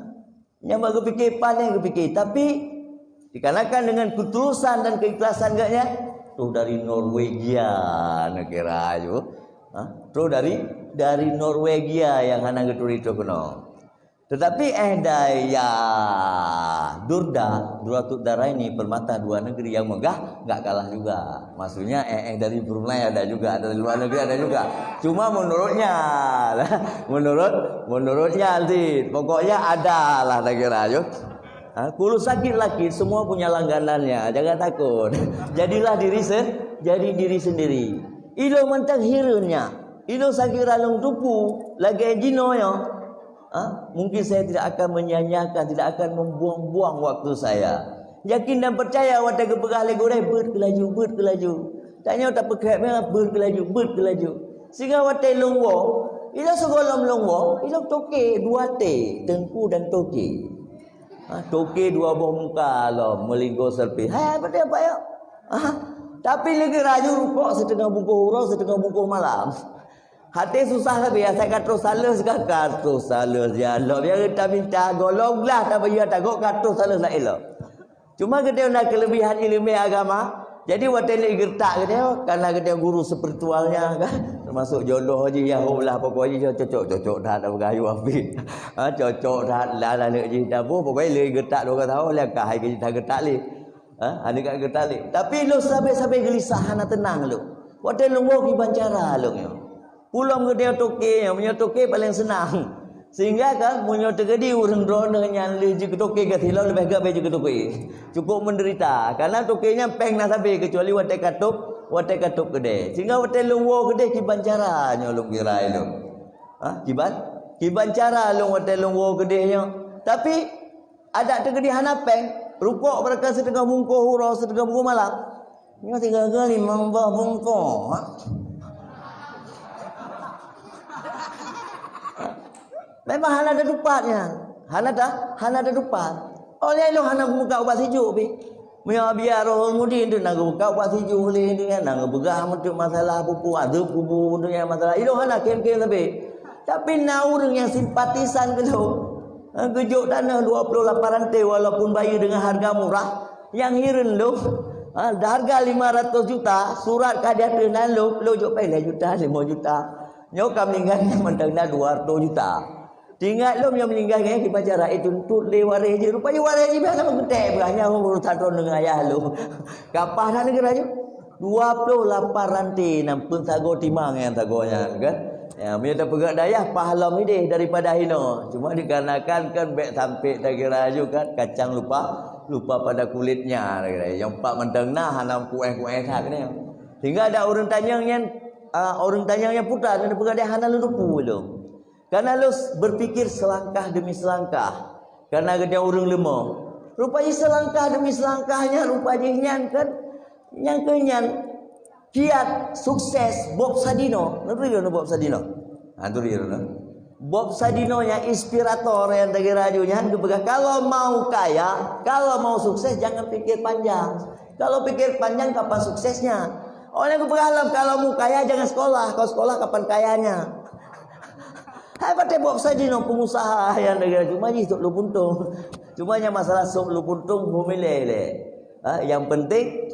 Nyang bak geupike panéh geupike, tapi dikarenakan dengan ketulusan dan keikhlasan geuh nyan, troh dari Norwegia neukira aju. Ha? Troh dari, dari Norwegia nyang hana geuturi troh keunoe. Tetapi éh daya Durda, Durratudaraini, permata dua negeri yang megah, nggak kalah juga. Maksudnya éh, éh dari Brunei ada juga, dari luar negeri ada juga. Cuma menurutnya, menurut, menurutnya sih, pokoknya ada lah neukira aju. Ha, kalau sakit lagi, semua punya langganannya, jangan takut. Jadilah diri se-, jadi diri sendiri. Ilôn mantong hireuen nyan. Ilôn sakira lôn tupu lagèe jinoe nyoe. Ha? Mungkin saya tidak akan menyia-nyiakan, tidak akan membuang-buang waktu saya. Yakin dan percaya watèe geupeugah lé gurèe, "Beuet keu laju, beuet keu laju." Tanyoe tapeugah, "Beuet keu laju, beuet keu laju." Sehingga watèe lôn woe, ilôn sigohlom lôn woe, ilôn toke dua T, Teungku dan Toke. Ha, toke dua boh muka lom, meuligoe selfie. "Hai, peue teuh, Pak, ya?" Ha? Tapi lagèe raju rukok siteungoh bungkôh uroe, siteungoh bungkôh malam. Até susah lagèe, asai ka troh saleuh, ka troh saleuh, ya Allah. Biar geutanyoe minta golom glah, tapi ya tak gok ka troh saleuh laén lom. Cuma geutanyoe na keulebihan ileumèe agama. Jadi watèe lé geutak geutanyoe, karena geutanyoe guru spiritualnya kan, termasuk jodoh ji ya, oh lah pokok ji cocok, cocok that dah beugayu api. Ha, cocok that lah, lah lé jih dah boh, pokok lé geutak dua tahun, lé ka hai geutak lé. Ha? Hana ka geutalek. Tapi lôn sabe-sabe geulisah, hana teunang lôn. Watèe lôn woe kiban cara lôn nyoe. Ulôn geutanyoe toke nyoe, meunyoe toke paleng seunang. Sehingga kan, meunyoe teukeudi ureueng droeneuh nyan lheueh jeuet keu toke, gaséh lom leubeh gèt bèk jeuet keu toke. Cukup menderita. Karena toke nyan pèng na sabe, kecuali watèe ka tôb, watèe ka tôb keudè. Sehingga watèe lôn woe keudè kiban cara nyoe lôn kira lôn. Ha? Kiban? Kiban cara lôn watèe lôn woe keudè nyoe. Tapi, adak teukeudi hana pèng, rukok barangkali siteungoh bungkôh uroe, siteungoh bungkôh malam. Nyoe tiga kali limong boh bungkôh. Memang hana tatupat nyan. Hana ta-, hana tatupat. Óh lheueh nyan hana geubuka ubat sijuek pih. Meunyoe Abi Rohul Mudi tu na geubuka ubat sijuek lé tu nyan, na geupeugah meuteuk masalah pupu, azeub kubu tu nyan masalah. Ilôn hana khem-khem sabe. Tapi na ureueng nyang simpatisan keu lôn. Ha, geujok taneuh dua puluh lapan ranté walaupun bayeue deungon hareuga murah. Nyang hireuen lôn, ha, hareuga lima ratus juta, surat ka di ateueh nan lôn, lôn jok pèng lhèe juta, limong juta. Nyoe ka meuninggai nyan mantong na dua ratus juta. Teuingat lôn nyang meuninggai nyan kiban cara jituntut lé waréh jih. Rupajih waréh jih biasa meugeutèk beurah nyan urusan droeneuh ngon ayah lôn. Ka paih that neugara nyoe. Dua puluh lapan ranté nan peusagoe timang nyang sagoe nyan kan. Ya, meunyoe tapeugah dayah paih lom idéh daripada hinoe. Cuma dikarenakan kan bèk sampai takira laju kan kacang lupa, lupa pada kulitnya. Nyang pat mantong na hana kuéh-kuéh that nyan. Sehingga ada ureueng tanyong nyan, ah, ureueng tanyong nyan putra dan peugah dayah hana lôn teupeu lôn. Karena lôn berpikir selangkah demi selangkah. Karena geutanyoe ureueng leumo. Rupajih selangkah demi selangkah nyan, rupajih nyan kan, nyang keu nyan kiat sukses Bob Sadino. Neuturi lôn Bob Sadino? Ha, neuturi lôn. Bob Sadino nyang inspirator nyang takira laju nyan geupeugah, "Kalau mau kaya, kalau mau sukses, jangan pikir panjang. Kalau pikir panjang, kapan suksesnya?" Orang geupeugah lom, "Kalau mau kaya, jangan sekolah. Kalau sekolah, kapan kayanya?" Hai patéh Bob Sadino pengusaha nyang takira laju, cuma jih sôk lôn puntông. Cuma nyang masalah sôk lôn puntông, hom ilèe lé. Ha, yang penting,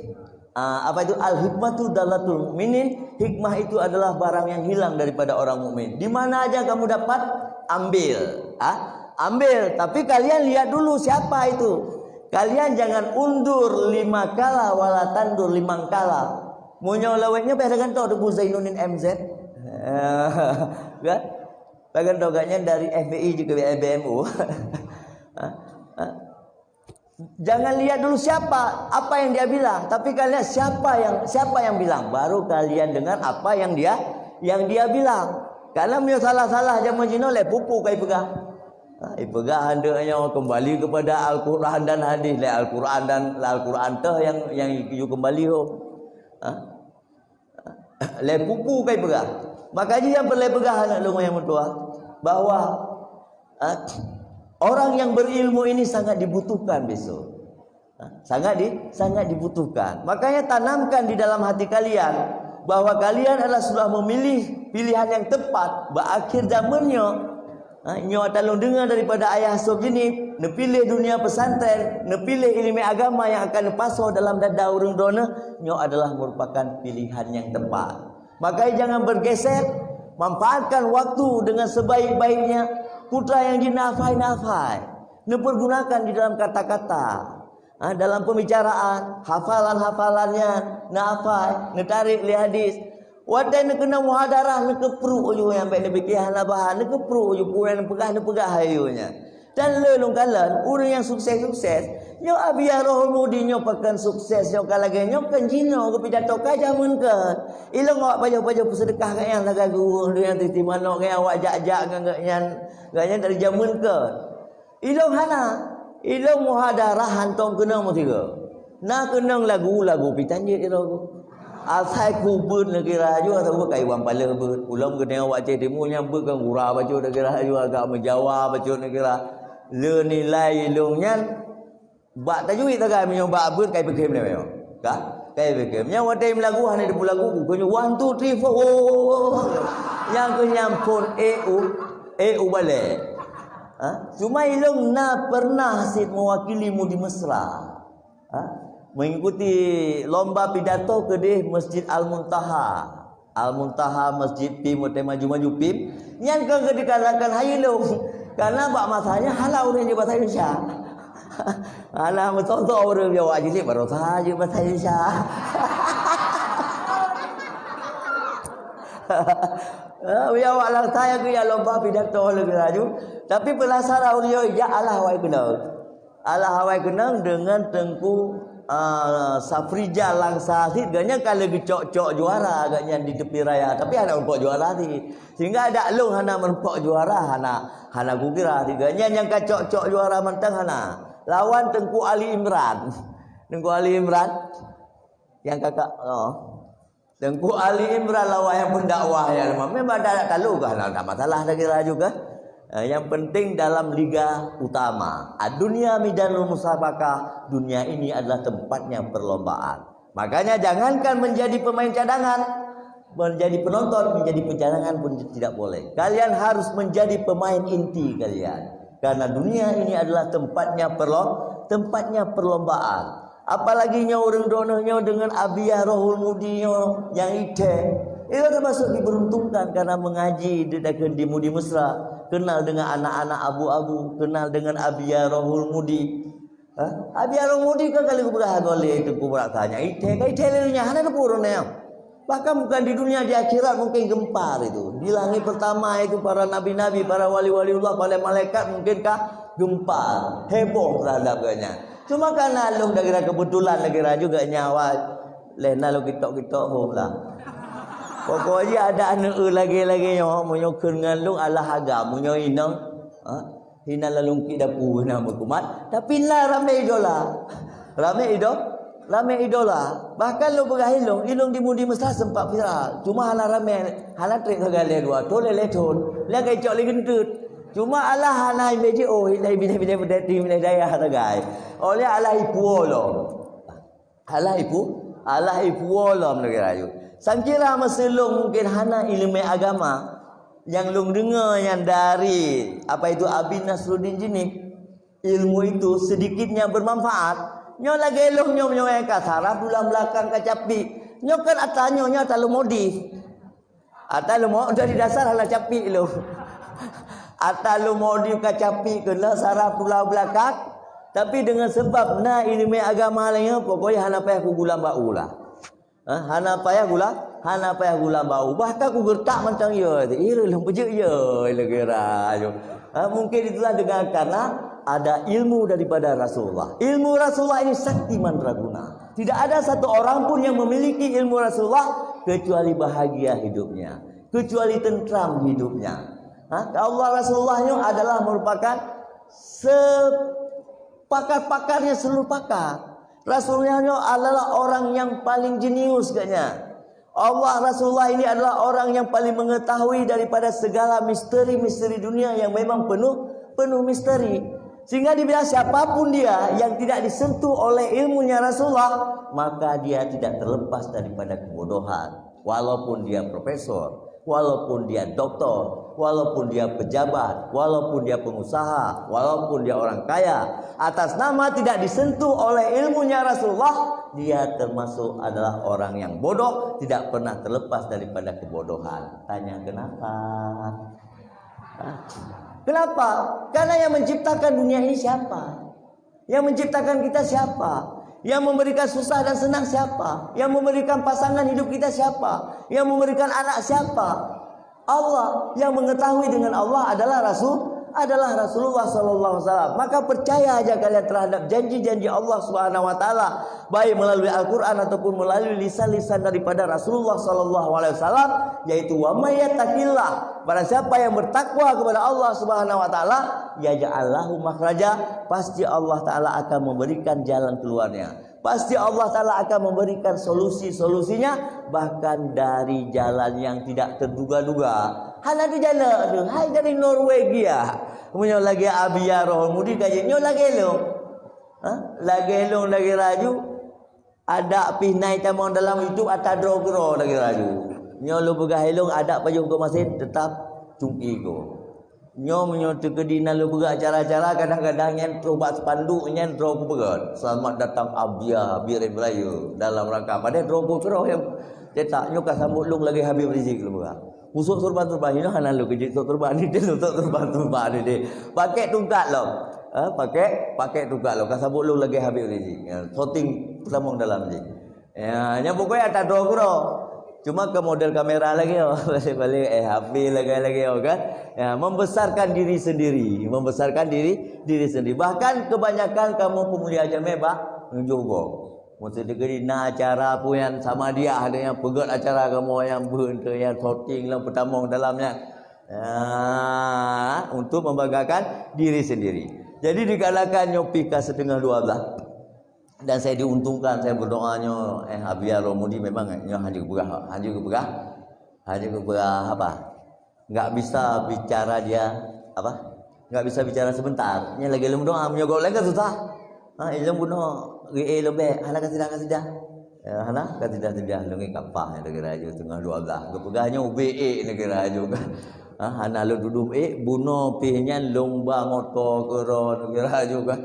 ah, apa itu? Al-hikmatu dallatul mukminin, hikmah itu adalah barang yang hilang daripada orang mukmin. Di mana aja kamu dapat, ambil. Ha? Ambil, tapi kalian lihat dulu siapa itu. Kalian jangan undur lima kala wala tandur limang kala. Meunyoe lawét nyoe biasa kan tau Teungku Zainuddin M Z. Kan? Bahkan toh gobnyan dari F B I juga B M U. Ha? Ha? Jangan lihat dulu siapa, apa yang dia bilang, tapi kalian lihat siapa yang, siapa yang bilang, baru kalian dengar apa yang dia, yang dia bilang. Karena meunyoe salah-salah jameun jinoe lé pupu ka ipeugah. Ha, ipeugah andeuk nyoe kembali kepada Al-Quran dan hadis, lé Al-Quran dan, Al-Quran teuh yang, yang you kembali ho. Ha? Lé pupu ka ipeugah. Maka jih nyang peureulèe peugah aneuk lôn nyang meutuah, bahwa, ha, orang yang berilmu ini sangat dibutuhkan besok. Ha, sangat di-, sangat dibutuhkan. Makanya tanamkan di dalam hati kalian bahwa kalian adalah sudah memilih pilihan yang tepat bak akhir zaman nyoe. Ha, nyoe ata lôn deungoe daripada ayah sôb jeunèp, neupiléh dunia pesantren, neupiléh ileumèe agama nyang akan neupasoe dalam dada ureueng droeneuh, nyoe adalah merupakan pilihan nyang tepat. Maka jangan bergeser, manfaatkan waktu dengan sebaik-baiknya. Putra nyang jih nafai-nafai, neupergunakan di dalam kata-kata, ha, dalam pembicaraan, hafalan-hafalan nyan, nafai, neutarek lé hadis. Watèe neukeunong muhadarah, neukeuprok aju nyang bèk neupike hana bahan, neukeuprok aju peue nyang neupeugah, neupeugah aju nyan. Dan le lôn kalon, ureueng nyang sukses-sukses, nyoe Abi Rohul Mudi nyoe pakon sukses, nyoe ka lagèe nyoe kan jinoe geupidato ka jameun kön. Ilôn awak pajoh-pajoh peuseudeukah gobnyan lagèe geuh, ureueng nyang titi manok gobnyan awak jak-jak ngon gobnyan, gobnyan dari jameun kön. Ilôn hana. Ilôn muhadarah hantom keunong meusigoe. Na keunong lagu, lagu pih tan jeuet ilôn. Asai ku beuet neukira aju, asai ku kai wan paleue beuet. Ulôn geudeungoe wak Aceh Timu nyang beuet kan gura bacut neukira aju, agak meujawa bacut neukira. Le nilai ilôn nyan bak tajwid sagai, meunyoe bak beuet kai peukem lé meunyoe. Ka? Kai peukem. Nyang watèe meulagu hana teupeu lagu, keu nyoe one, two, three, four. Oh. Nyang keu nyan phon e u, e u balè. Ha? Cuma ilôn na pernah cit mewakili Mudi Mesra. Ha? Mengikuti lomba pidato keudeh Masjid Al-Muntaha. Al-Muntaha, Masjid P I M, watèe maju-maju P I M. Nyan kon dikarenakan hai ilôn. Karena bak masa nyan hana ureueng jeuet bahasa Indonesia. Alah, meusoe-soe ureuëng biawak jilid baroesa jeuet bahasa Indonesia. Ah, biawak Langsa nyang keu lomba pidato lagée laju. Tapi penasaran ureuëng nyoe, jak alah awai keunong. Alah awai keunong deungon Teungku, ah, Safrijal Langsa cit, gobnyan ka lheueh geucok-cok juara gobnyan di tepi raya. Tapi hana meurumpok juara cit. Sehingga dak lôn hana meurumpok juara, hana, hana kukira. Gobnyan nyang ka cok-cok juara mantong hana. Lawan Teungku Ali Imran. Teungku Ali Imran. Nyang kakak, oh. Teungku Ali Imran lawan nyang pendakwah nyan. Memang dak, dak talu kah, dak masalah, dak kira juga. Eh, yang penting dalam liga utama. Ad-dunya midanul musabaqah, dunia ini adalah tempatnya perlombaan. Makanya jangankan menjadi pemain cadangan, menjadi penonton, menjadi pencadangan pun tidak boleh. Kalian harus menjadi pemain inti kalian. Karena dunia ini adalah tempatnya perlo-, tempatnya perlombaan. Apalagi nyoe ureuëng droeneuh nyoe deungon Abiyah Rohul Mudi nyoe nyang ithée. Itu termasuk diberuntungkan karena mengaji di, di Mudi Mesra, kenal dengan anak-anak abu-abu, kenal dengan Abiyah Rohul Mudi. Ha? Abiyah Rohul Mudi kan kali kupeugah golé Teungku Beurak Sanyang. Ithée, ka ithée lé nyan, hana teupeu ureuëng nyan. Bahkan bukan di dunia, di akhirat mungkin gempar itu. Di langit pertama itu para nabi-nabi, para wali-waliullah, para malaikat mungkin ka gempar, heboh terhadap gobnyan. Cuma karena lôn dak kira kebetulan lagée laju gobnyan awai, lé na lôn kitok-kitok hom lah. Pokok jih ada aneuk lagée-lagée nyoe, meunyoe kheun ngon lôn alah agam, meunyoe inong, ha? Hina lalungki dapu na meukumat, tapi na ramé idola. Ramé ido-, ramé idola. Bahkan lôn peugah ilong, ilong di Mudi Mesra sempat viral. Cuma hana ramé, hana trek sagai lé dua thon, lé lhée thon. Lé ka icok lé geunteut. Cuma alah hana imbé jiôh, ilai bidai-bidai peudati dayah sagai. Oleh alah ipuo lom. Alah ipu, alah ipuo lom lagée rayeuk. Sangkira meuseulong mungkin hana ileumé agama. Nyang lôn deungoe nyan dari, apa itu, Abi Nasruddin Jeunieb. Ilmu itu sedikitnya bermanfaat. Nyoe lagée lôn nyoe, nyoe ka saraf tulang belakang ka capek. Nyoe kan ata nyoe, nyoe ata lôn modif. Ata lôn mo-, dari dasar hana capek lôn. Ata lôn modif ka capek keunoe saraf tulang belakang. Tapi dengan sebab na ileumé agama laén, pokoknya hana payah kugulam bak u lah. Ha, hana payah gula, hana payah gulam bak u. Bahkan kugeureutak mantong yo, ira lôn peujeuet yo, lagée rayeuk. Ha, mungkin itulah dengan karena ada ilmu daripada Rasulullah. Ilmu Rasulullah ini sakti mandraguna. Tidak ada satu orang pun yang memiliki ilmu Rasulullah kecuali bahagia hidupnya, kecuali tentram hidupnya. Ha, Allah Rasulullah nyoe adalah merupakan sepakar-pakarnya seluruh pakar. Rasulullah nyoe adalah orang yang paling jenius katanya. Allah, Rasulullah ini adalah orang yang paling mengetahui daripada segala misteri-misteri dunia yang memang penuh, penuh misteri. Sehingga dibilang siapapun dia yang tidak disentuh oleh ilmunya Rasulullah, maka dia tidak terlepas daripada kebodohan. Walaupun dia profesor, walaupun dia doktor, walaupun dia pejabat, walaupun dia pengusaha, walaupun dia orang kaya, atas nama tidak disentuh oleh ilmunya Rasulullah, dia termasuk adalah orang yang bodoh, tidak pernah terlepas daripada kebodohan. Tanya kenapa? Kenapa? Karena yang menciptakan dunia ini siapa? Yang menciptakan kita siapa? Yang memberikan susah dan senang siapa? Yang memberikan pasangan hidup kita siapa? Yang memberikan anak siapa? Allah. Yang mengetahui dengan Allah adalah Rasul, adalah Rasulullah sallallahu alaihi wasallam. Maka percaya aja kalian terhadap janji-janji Allah Subhanahu wa taala, baik melalui Al-Quran ataupun melalui lisan-lisan daripada Rasulullah sallallahu alaihi wasallam, yaitu, "Wa may yattaqillah," barang siapa yang bertakwa kepada Allah Subhanahu wa taala, "yaj'al lahu makhraja," pasti Allah taala akan memberikan jalan keluarnya. Pasti Allah taala akan memberikan solusi-solusinya, bahkan dari jalan yang tidak terduga-duga. Hana di jalan tu, hai dari Norwegia. Meunyoe lagée Abiyah Rohul Mudi ka jeuet, nyoe lagée lôn. Ha? Lagée lôn lagée rayeuk. Adak pih na itamong dalam YouTube ata droe keudroe lagée rayeuk. Nyoe lôn peugah ilong adak pajoh keu masin tetap cungki ko. Nyoe meunyoe teukeudi na lôn peugah acara-acara, kadang-kadang nyan troh bak spanduk nyan droe kupeugah, "Selamat datang Abiyah Bireuen Rayeuk," dalam rangka padahai droe keudroe nyang cetak nyoe ka sambot lôn lagée Habib Rizik lôn peugah. Pusok surban-surban nyoe hana lôn keujeuet sok surban ni deh, sok surban-surban ni deh. Pakai tungkat lom. Ha, pakai, pakai tukar lo. Ka sabot lo lagèe habéh lé jih. Ya, shooting peutamong dalam jih. Ya, nyan pokoknya tak droe keudroe. Cuma ke model kamera lagi, oh. Balik-balik, eh, H P lagi-lagi, oh, kan? Ya, membesarkan diri sendiri, membesarkan diri, diri sendiri. Bahkan kebanyakan kamoe peumulia jamé bah nunjuk gob. Mesti deugeri na acara pun nyang sama dia ada nyang peugöt acara kamoe nyang beuh tu nyang shooting lam peutamong dalam nyan. Ya, untuk membanggakan diri sendiri. Jadi dikatakan nyoe pih ka setengah dua belas. Dan saya diuntungkan, saya berdoa nyoe, eh, Abi Roh Mudi memang nyoe hana geupeugah, hana geupeugah, hana geupeugah apa? Enggak bisa bicara dia, apa? Enggak bisa bicara sebentar. Nyan lagèe lôn doa, meunyoe gob laén kan susah. Ha, ilôn bunoe, eh, lôn bèk, hana kasidah, kasidah. Ya, hana kasidah, kasidah, lôn ngieng kapah nyan lagèe raja tengah dua belas. Geupeugah nyoe ubé ék lagèe raja kan. Ha, hana lôn tudum ék, bunoe pih nyan lôn ba moto keudroe lagèe raja kan.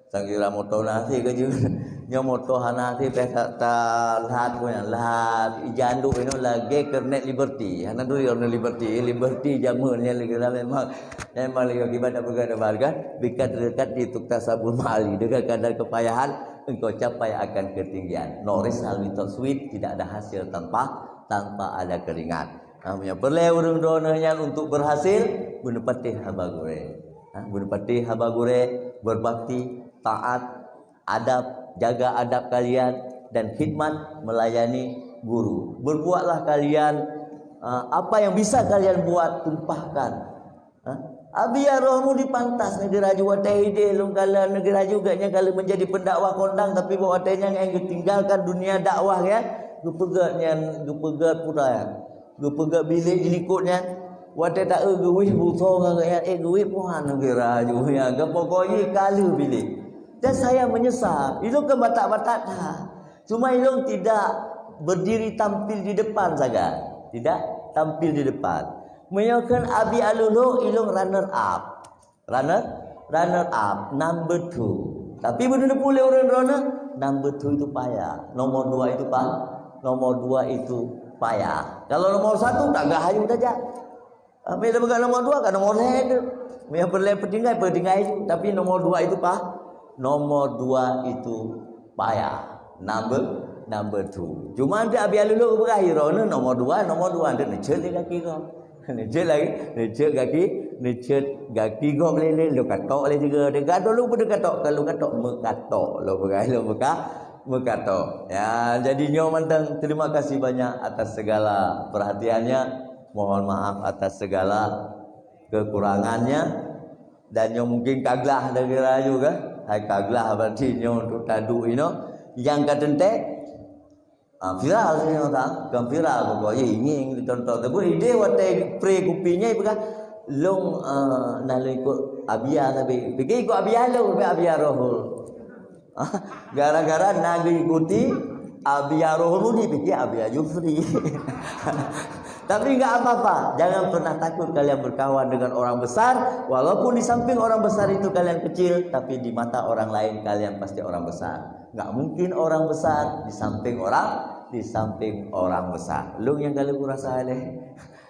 Sangkira moto na hasé ka jeuet. Nyoe moto hana hasé pih ta, ta lhat pun nyan, lhat. Ijan duek inoe lagèe kernet Liberty. Hana duek inoe Liberty, Liberty jameun nyan lagèe lah memang, memang lagèe kiban dak peugah dak kan. Bikat dekat di tukta sabun mali dengan kadar kepayahan engkau capai akan ketinggian. No result without sweat, tidak ada hasil tanpa, tanpa ada keringat. Ha, meunyoe peureulèe ureueng droeneuh nyan untuk berhasil, beuneupatéh haba gurèe. Ha, beuneupatéh haba gurèe, berbakti, taat, adab, jaga adab kalian, dan khidmat melayani guru. Berbuatlah kalian, ha, apa yang bisa kalian buat, tumpahkan. Ha? Abi Roh Mudi pantas nagèe raja watèe idéh lôn kala nagèe raja geuh nyan kala menjadi pendakwah kondang, tapi bak watèe nyan nyang geutinggalkan dunia dakwah nyan, geupeugöt nyan, geupeugöt pura nyan. Geupeugöt bilék di likot nyan. Watèe ta-eu geuwih busoe ngon geuh nyan, eh, geuwih puhan nagèe raja nyan. Geupokoe jih kala bilék. Dan saya menyesal. Ilôn kan batak-batak that. Cuma ilôn tidak berdiri tampil di depan sagai. Tidak tampil di depan. Meunyoe kheun Abi Aluluk, ilôn runner up. Runner, runner up, number two. Tapi beuneuteupeu lé ureueng droeneuh, number two itu payah. Nomor dua itu pa-, nomor dua itu payah. Kalau nomor satu, tagah hayeu tajak. Tapi dah peugah nomor dua, kan nomor lhèe tu. Yang peureulèe peutinggai, peutinggai tu. Tapi nomor dua itu pa-, nomor dua itu payah. Number, number two. Cuma di Abi Aluluk peugah, "Iro ni nomor dua, nomor dua." Dia neucet lé gaki kau. Neucet lagi, neucet gaki, neucet gaki gob lé, lé, lôn katok lé juga. Dia gadoh lôn pun dia katok, kalau katok, meukatok. Lôn peugah, lôn meuka-, meukatok. Ya, jadi nyoe mantong, terima kasih banyak atas segala perhatiannya. Mohon maaf atas segala kekurangannya. Dan nyoe mungkin ka glah lagèe raja kan? Hai ka glah berarti nyoe untuk taduek inoe. Nyang ka teuntèe, ah, viral nyoe ta, kan viral pokok jih, ngieng ditonton. Tapi idéh watèe pre kupi nyan peugah, "Lôn, ah, na lôn ikot Abia tapi." Pikir ikot Abia lôn, tapi Abia roh. Gara-gara na geuikuti Abia Rohul Mudi, pikir Abia Jufri. Tapi enggak apa-apa, jangan pernah takut kalian berkawan dengan orang besar, walaupun di samping orang besar itu kalian kecil, tapi di mata orang lain kalian pasti orang besar. Enggak mungkin orang besar di samping orang, di samping orang besar. Lôn nyang ka lheueh kurasa lé.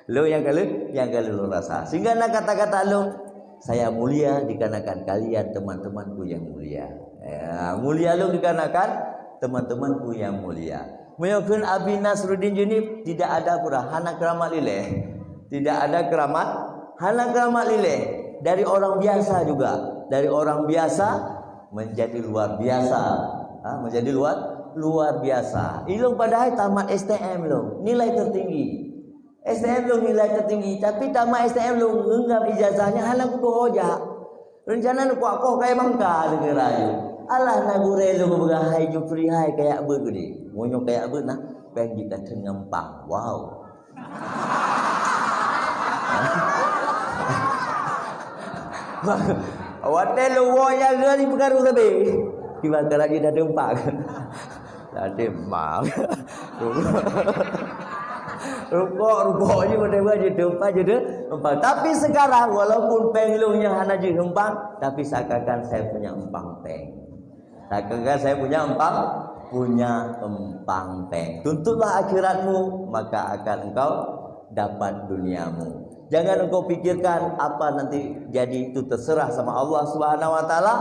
Lôn nyang ka lheueh, nyang ka lheueh lôn rasa. Sehingga na kata-kata lôn, "Saya mulia dikarenakan kalian teman-temanku yang mulia." Ya, mulia lôn dikarenakan teman-temanku yang mulia. Meunyoe kheun Abi Nasruddin Junib, tidak ada pura, hana keramat lileh. Tidak ada keramat, hana keramat lileh. Dari orang biasa juga. Dari orang biasa menjadi luar biasa. Ha, menjadi luar, luar biasa. Ilôn padahai tamat S T M lôn, nilai tertinggi. S T M lôn nilai tertinggi, tapi tamat S T M lôn genggam ijazah nyan hana kutoh jak. Rencana neukuak koh kayèe bangka lagèe rayeuk. Alah na gurèe lôn peugah, "Hai Jufri hai, kajak beuet keudéh." Meunyoe kajak beuet na, péng jikheun ngon empang. Wow. Watèe lôn woe nyan geuh ni peukaru sabe. Kiban ka laju dah teumpang. Tadi mak. Rukok, rukok je pada je tu, empat je tu. Empat. Tapi sekarang walaupun péng lôn nyan hana jeuet empang, tapi seakan-akan saya punya empang péng. Seakan-akan saya punya empang, punya empang péng. Tuntutlah akhiratmu, maka akan engkau dapat duniamu. Jangan engkau pikirkan apa nanti jadi, itu terserah sama Allah Subhanahu wa Taala.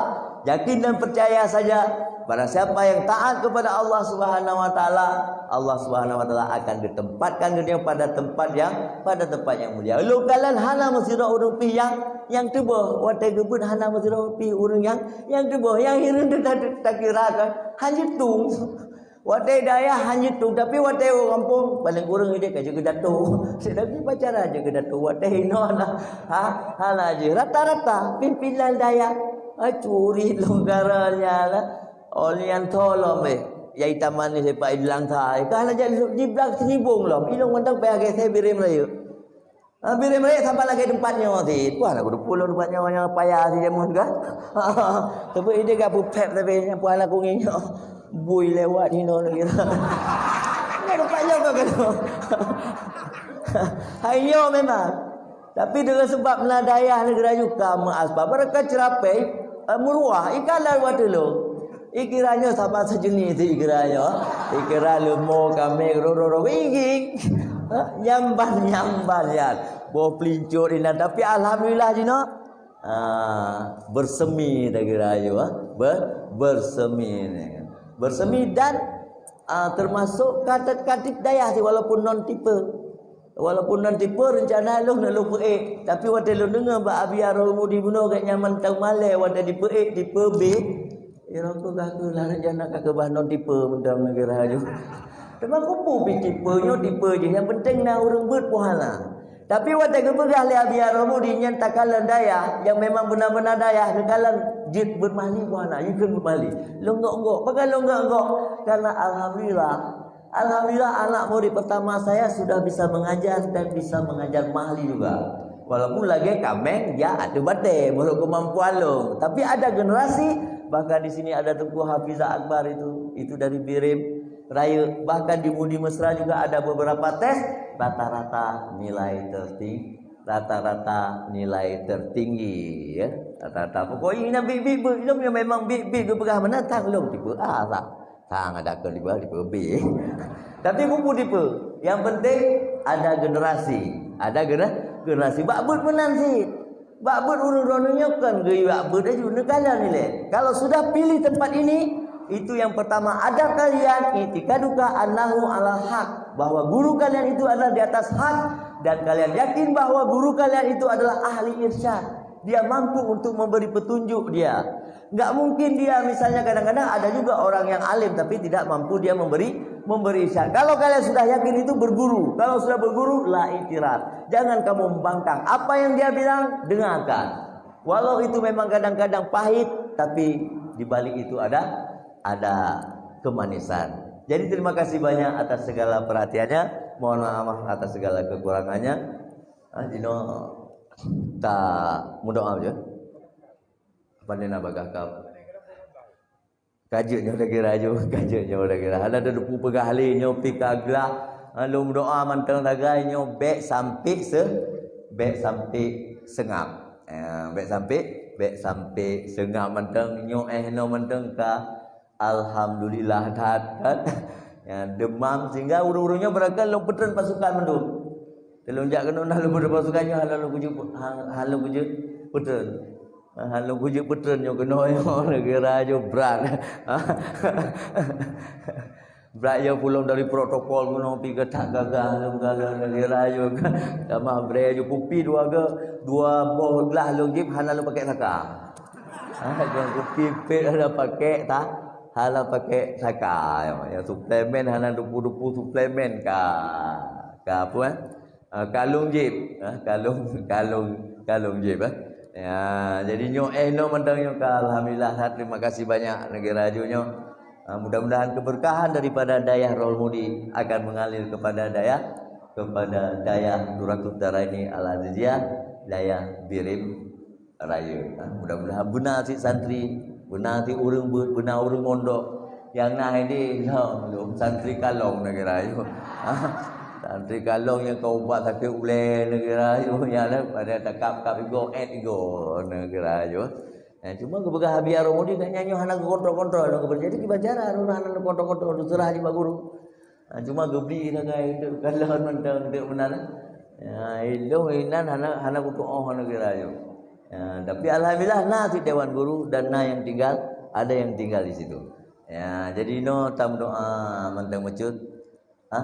Yakin dan percaya saja, barang siapa yang taat kepada Allah Subhanahu wa Taala, Allah Subhanahu wa Taala akan ditempatkan dia pada tempat yang, pada tempat yang mulia. Lôn kalon hana meusidroe ureuëng pih nyang, nyang tuboh, watée geubeuet hana meusidroe pih ureuëng nyang, nyang tuboh, nyang hireuen takira kan, hana tung. Watée dayah hana tung, tapi watée ureuëng gampông, paléng kureueng idéh ka jeuet keu dato. Tapi pacara jeuet keu dato, watée inoe na, ha, hana jeuet. Rata-rata pimpinan dayah, ha, curi longgarannya lah. Oleh nyang tolong eh, yai taman ni sepak di langkai. Ka hana jadi di blang senibong lom. Ilong mantong payah geseh Bireuen Rayeuk. Ah, Bireuen Rayeuk saban lagée teumpat nyoe sit. Wah, lagu dua puluh teumpat nyoe nyang payah sit jameun kan. Tapi idéh ka pupet tapi nyang puan aku nginyok. Bui lewat hino lagi. Nyoe teumpat nyoe kau kena. Hai nyoe memang. Tapi dengan sebab na dayah negara juga meuaspal. Mereka cerapai, eh, meuruah. Ikan lalu watée lo. Ikira nyoe sama sejenis ikira nyoe. Ikira leumo, kameng, ro-ro-ro, wiging. Ha, nyamban-nyamban nyan. Boh peulincot inan. Tapi alhamdulillah jinoe, ah, bersemi takira nyoe, ha. Ber-, bersemi ni. Bersemi dan, ah, termasuk katet-katit dayah sih, walaupun non tipe. Walaupun non tipe rencana lôn nak lôn peuék, tapi watée lôn deungoe bak Abi Arul Mudi bunoe gét nyaman tahu malée watée dipeuék tipe B, ya Rabbul gah keu lah rencana ka keubah non tipe mantong negara aju. Teuma kupu pi tipe nyoe tipe jih, yang penting na ureuëng beuet puhala. Tapi watée geupeugah lé Abi Arul Mudi nyan takalon dayah yang memang beuna-beuna dayah neukalon jeuet beuet mahli puhala, yukon beuet mahli. Longgok-onggok, pakai longgok-onggok. Karena alhamdulillah, Alhamdulillah, anak murid pertama saya sudah bisa mengajar dan bisa mengajar mahli juga. Walaupun lagée kameng, ya ada batée, menurut kemampuan lo. Tapi ada generasi, bahkan di sini ada Teungku Hafizah Akbar itu, itu dari Bireuen Rayeuk. Bahkan di Mudi Mesra juga ada beberapa tes, rata-rata nilai tertinggi. Rata-rata nilai tertinggi, ya. Rata-rata. Pokoknya ini bit-bit, bit, memang bit-bit geupeugah menatang, lom tipe A lah. Sang ada ke lima, lima B. Tapi buku tipe. Yang penting ada generasi. Ada gener-, generasi. Bak beuet meunan sit. Bak beuet ureuëng droeneuh nyoe kan geuyue bak beuet aju neukalon ilée. Kalau sudah pilih tempat ini, itu yang pertama, ada kalian i'tikaduka annahu alal haq, bahwa guru kalian itu adalah di atas hak, dan kalian yakin bahwa guru kalian itu adalah ahli irsyad. Dia mampu untuk memberi petunjuk dia. Enggak mungkin dia, misalnya, kadang-kadang ada juga orang yang alim tapi tidak mampu dia memberi, memberi irsyad. Kalau kalian sudah yakin itu berguru, kalau sudah berguru, la i'tirad. Jangan kamu membangkang. Apa yang dia bilang, dengarkan. Walau itu memang kadang-kadang pahit, tapi di balik itu ada, ada kemanisan. Jadi terima kasih banyak atas segala perhatiannya. Mohon maaf atas segala kekurangannya. Ah, jinoe ta meudoa je. Apa ni nak bagah kau? Ka jeuet nyoe lagée rayeuk, ka jeuet nyoe lagée rayeuk. Hana teupeu peugah lé nyoe pih ka glah. Ha, lôn meudoa mantong sagai nyoe bék sampai se-, bék sampai seungab. Ya, bék sampai, bék sampai seungab mantong nyoe, eh, nyoe mantong ka alhamdulillah that kan. Ya, demam sehingga ureuëng-ureuëng nyoe beurangkat lôn peutreun pasukan mandum. Teulôn jak keunoe na lôn peutreun pasukan nyoe hana lôn kujeuet, ha-, hana lôn kujeuet peutreun. Hana lôn kujeuet peutreun nyoe keunoe nyoe, neugara nyoe brat. Brat nyoe pulang dari protokol keunoe pi geutak gagah lom gagah neugara nyoe. Tamah brée nyoe kupi dua ga, dua boh glah lôn jieb hana lôn pakai saka. Ha, nyoe kupi pet hana pakai ta-, hana pakai saka. Ya, suplemen hana dupu-dupu suplemen ka. Ka apa, eh? Ah, kalung jib, ah, kalung, kalung, kalung jib, eh. Ya, jadi nyoe, eh, nyoe mantong nyoe ka, alhamdulillah, terima kasih banyak neugara aju nyoe. Ah, mudah-mudahan keberkahan daripada dayah Raul Mudi akan mengalir kepada dayah, kepada dayah Duratul Daraini Al Aziziyah, dayah Birim Raya. Ha, mudah-mudahan beuna cit santri, beuna cit ureuëng beuet, beuna ureuëng mondok. Nyang na idéh lom, lom santri kalong neugara nyoe. Ha, santri kalong nyang ka ubat sakét ulée neugara nyoe, nyang na pada takab-kab igoe, et igoe neugara nyoe. Ha, cuma geupeugah Abi Aromudi kat nyan nyoe hana geukontrol-kontrol, hana geupeujadi kiban cara, hana geukontrol-kontrol, teuseurah jih bak guru. Ha, cuma geubri sagai untuk kalon mantong untuk meunan. Ya, ilong inan hana, hana kutu'oh hana kira yo. Ya, tapi alhamdulillah na sit dewan guru dan na yang tinggal, ada yang tinggal di situ. Ya, jadi no tamu doa mantang mecut. Ha?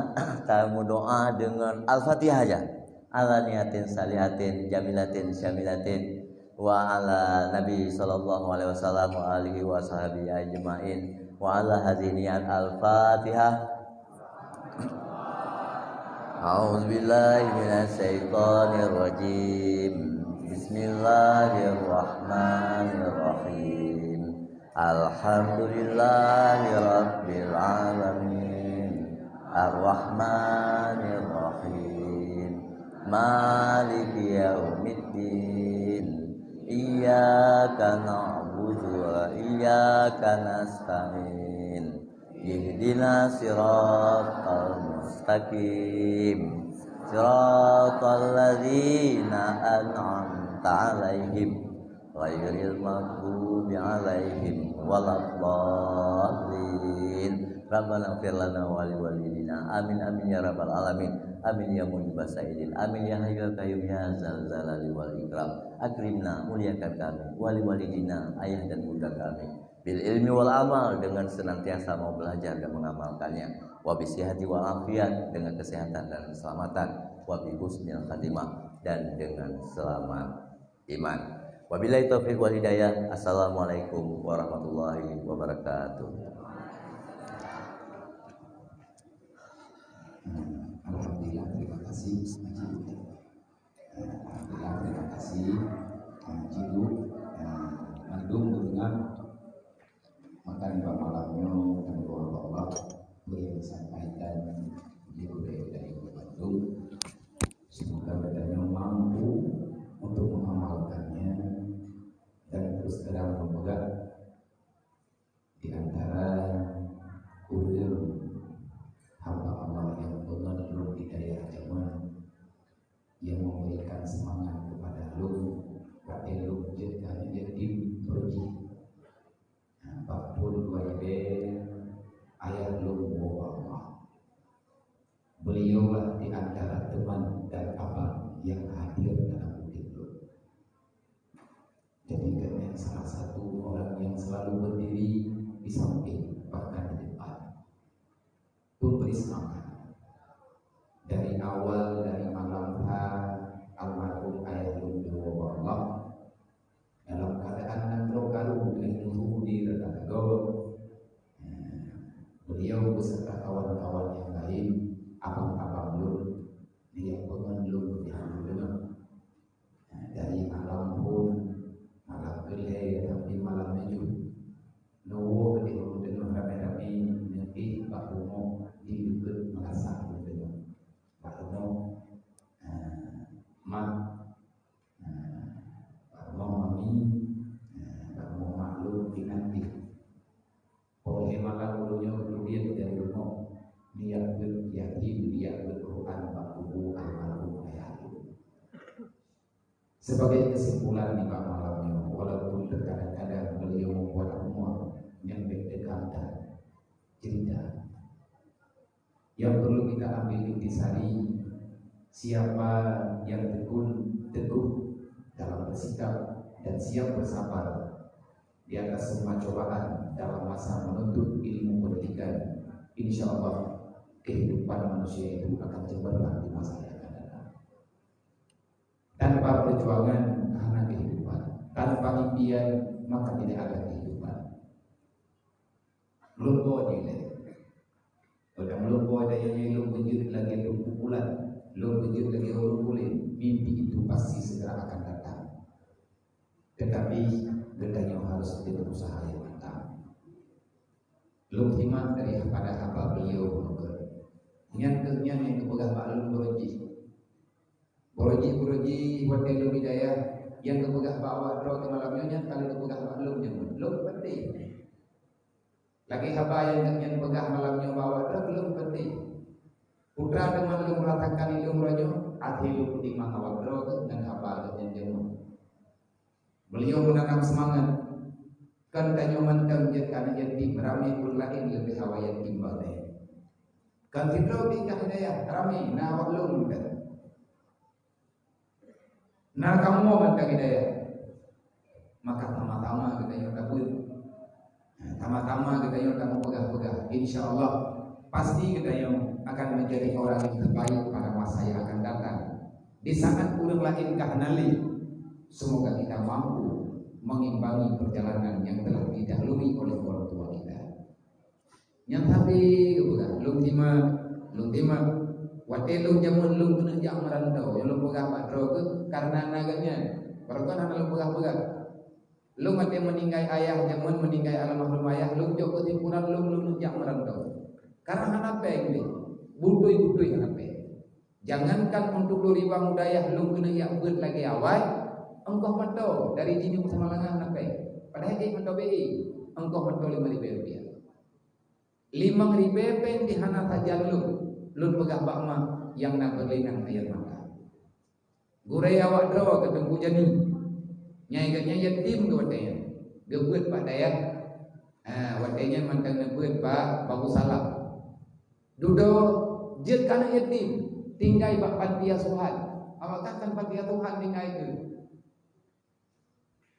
Tamu doa dengan Al-Fatihah aja. Ala niyatin salihatin jamilatin syamilatin wa ala Nabi sallallahu alaihi wasallam wa alihi wa sahbihi ajmain. Wa ala hadhihi niyat Al-Fatihah. أعوذ بالله من الشيطان الرجيم. بسم الله الرحمن الرحيم. الحمد لله رب العالمين. الرحمن الرحيم. مالك يوم الدين. إياك نعبد وإياك نستعين. اهدنا الصراط المستقيم. صراط الذين أنعمت عليهم. غير المغضوب عليهم ولا الضالين. ربنا اغفر لنا ولوالدينا. آمين، آمين يا رب العالمين. آمين يا مجيب السائلين. آمين يا حي يا قيوم يا ذا الجلال والإكرام. Akrimna, muliakan kami, wali-wali dina, ayah dan bunda kami, bil ilmi wal amal, dengan senantiasa mau belajar dan mengamalkannya, wa bisihati wal afiat, dengan kesehatan dan keselamatan, wa bi husnil khatimah, dan dengan selamat iman. Wabillahi taufiq wal hidayah. Assalamualaikum warahmatullahi wabarakatuh. Alhamdulillah, terima kasih. Alhamdulillah, terima kasih. Haji Lu, eh, mandum beungoh makan bak malam nyoe, tanggong Allah, peue nyang disampaikan di budaya dari Bandung. Semoga geutanyoe mampu untuk mengamalkannya dan terus terang memegang di antara ureuëng hamba Allah nyang beungon lôn di dayah jameun, nyang memberikan semangat kepada lôn, watée lôn jeuet keu yatim piatu. Nah, bak thon dua ribée, ayah lôn woe bak Allah. Beliaulah di antara teman dan abang yang hadir dalam hidup lôn. Jadi, gobnyan salah satu orang yang selalu berdiri di samping, bahkan di depan. Pemberi semangat. Dari awal, dari malam tha, almarhum ayah lôn jiwoe bak Allah, dalam keadaan nan droe karu, dengan nunggu di rata gob. Beliau beserta kawan-kawan yang lain, abang-abang lôn, nyang beungon lôn di Ulu Deungoe. Dari malam phon, malam keulhèe sampai malam tujoh. Neuwoe di Ulu Deungoe ramé-ramé, neuéh bak rumoh di dikeue meulasah Ulu Deungoe. Bak rumoh, eh, mak, eh, bak rumoh mami, eh, bak rumoh mak lôn pinah jih. Óh lheueh malam ulôn nyoe geuteubiet dari rumoh, neujak beuet Yasin, neujak beuet Quran bak kubu almarhum ayah lôn. Sebagai kesimpulan nibak malam nyoe, walaupun terkadang-kadang beliau membuat rumoh nyang bèk teuka that cerita, yang perlu kita ambil intisari, siapa yang tekun, teguh dalam bersikap dan siap bersabar di atas semua cobaan dalam masa menuntut ilmu pendidikan, insya Allah kehidupan manusia itu akan cemerlang di masa yang akan datang. Tanpa perjuangan, hana kehidupan. Tanpa impian, maka tidak ada kehidupan. Meulumpoe jih lé. Pada meulumpoe daya nyoe lôn beujeuet lagèe teungku bulan, lôn beujeuet lagèe ureueng puléh, mimpi itu pasti segera akan datang. Tetapi, geutanyoe harus dengan usaha yang matang. Lôn simak daripada haba beliau bunoe. Nyan keuh nyan nyang geupeugah bak lôn Boro Jih. Boro Jih, Boro Jih, watèe lôn di dayah, nyang geupeugah bak awak droe keu malam nyoe nyan ka lôn geupeugah bak lôn nyoe. Lôn peudeh. Lagèe haba nyang geuhnyan peugah malam nyoe bak awak droe, lôn peudeh. Putra teuma lôn rasakan di lôn uroe nyoe, akhé lôn peutimang awak droe keuh ngon haba geuhnyan jameun. Beliau menanam semangat. Kan tanyoe mantong jeuet aneuk yatim, ramé ureueng laén leubeh awai yatim bak tanyoe. Kan sidroe pih ka hidayah, ramé na awak lôn kan. Na kamoe mantong hidayah, maka sama-sama geutanyoe tabeuet. Sama-sama geutanyoe tapeugah-peugah. Insya Allah, pasti geutanyoe akan menjadi orang yang terbaik pada masa yang akan datang. Di saat ureuëng laén ka hana lé, semoga kita mampu mengimbangi perjalanan yang telah didahului oleh orang tua kita. Nyang sabe geupeugah, "Lôn timak, lôn timak." Watée lôn jameun lôn keuneuk jak meurantau, nyang lôn peugah bak droe keuh, kareuna na geuh nyan. Barokon hana lôn peugah-peugah. Lôn watée meuninggai ayah, jameun meuninggai almarhum ayah, lôn jok keusimpulan lôn, lôn jak meurantau. Kareuna hana péng deh, beutôi-beutôi hana péng. Jangankan untuk lôn riwang u dayah lôn keuneuk jak beuet lagée awai, ongkoh moto dari jinoe Samalanga hana péng. Padahai jih moto B E, ongkoh moto lima ribée rupiah. Limong ribée péng di hana sajan lôn, lôn peugah bak ma nyang na beureulindang air mata. Gurée awak droe keuh Teungku Jani. Nyang geuh nyan yatim geuh watée nyan. Geubeuet bak dayah. Ha, watée nyan mantong neubeuet bak Babu Salam. Dudoe jeuet keuneuk yatim, tinggai bak panti asuhan. Awak kan panti asuhan tinggai keuh.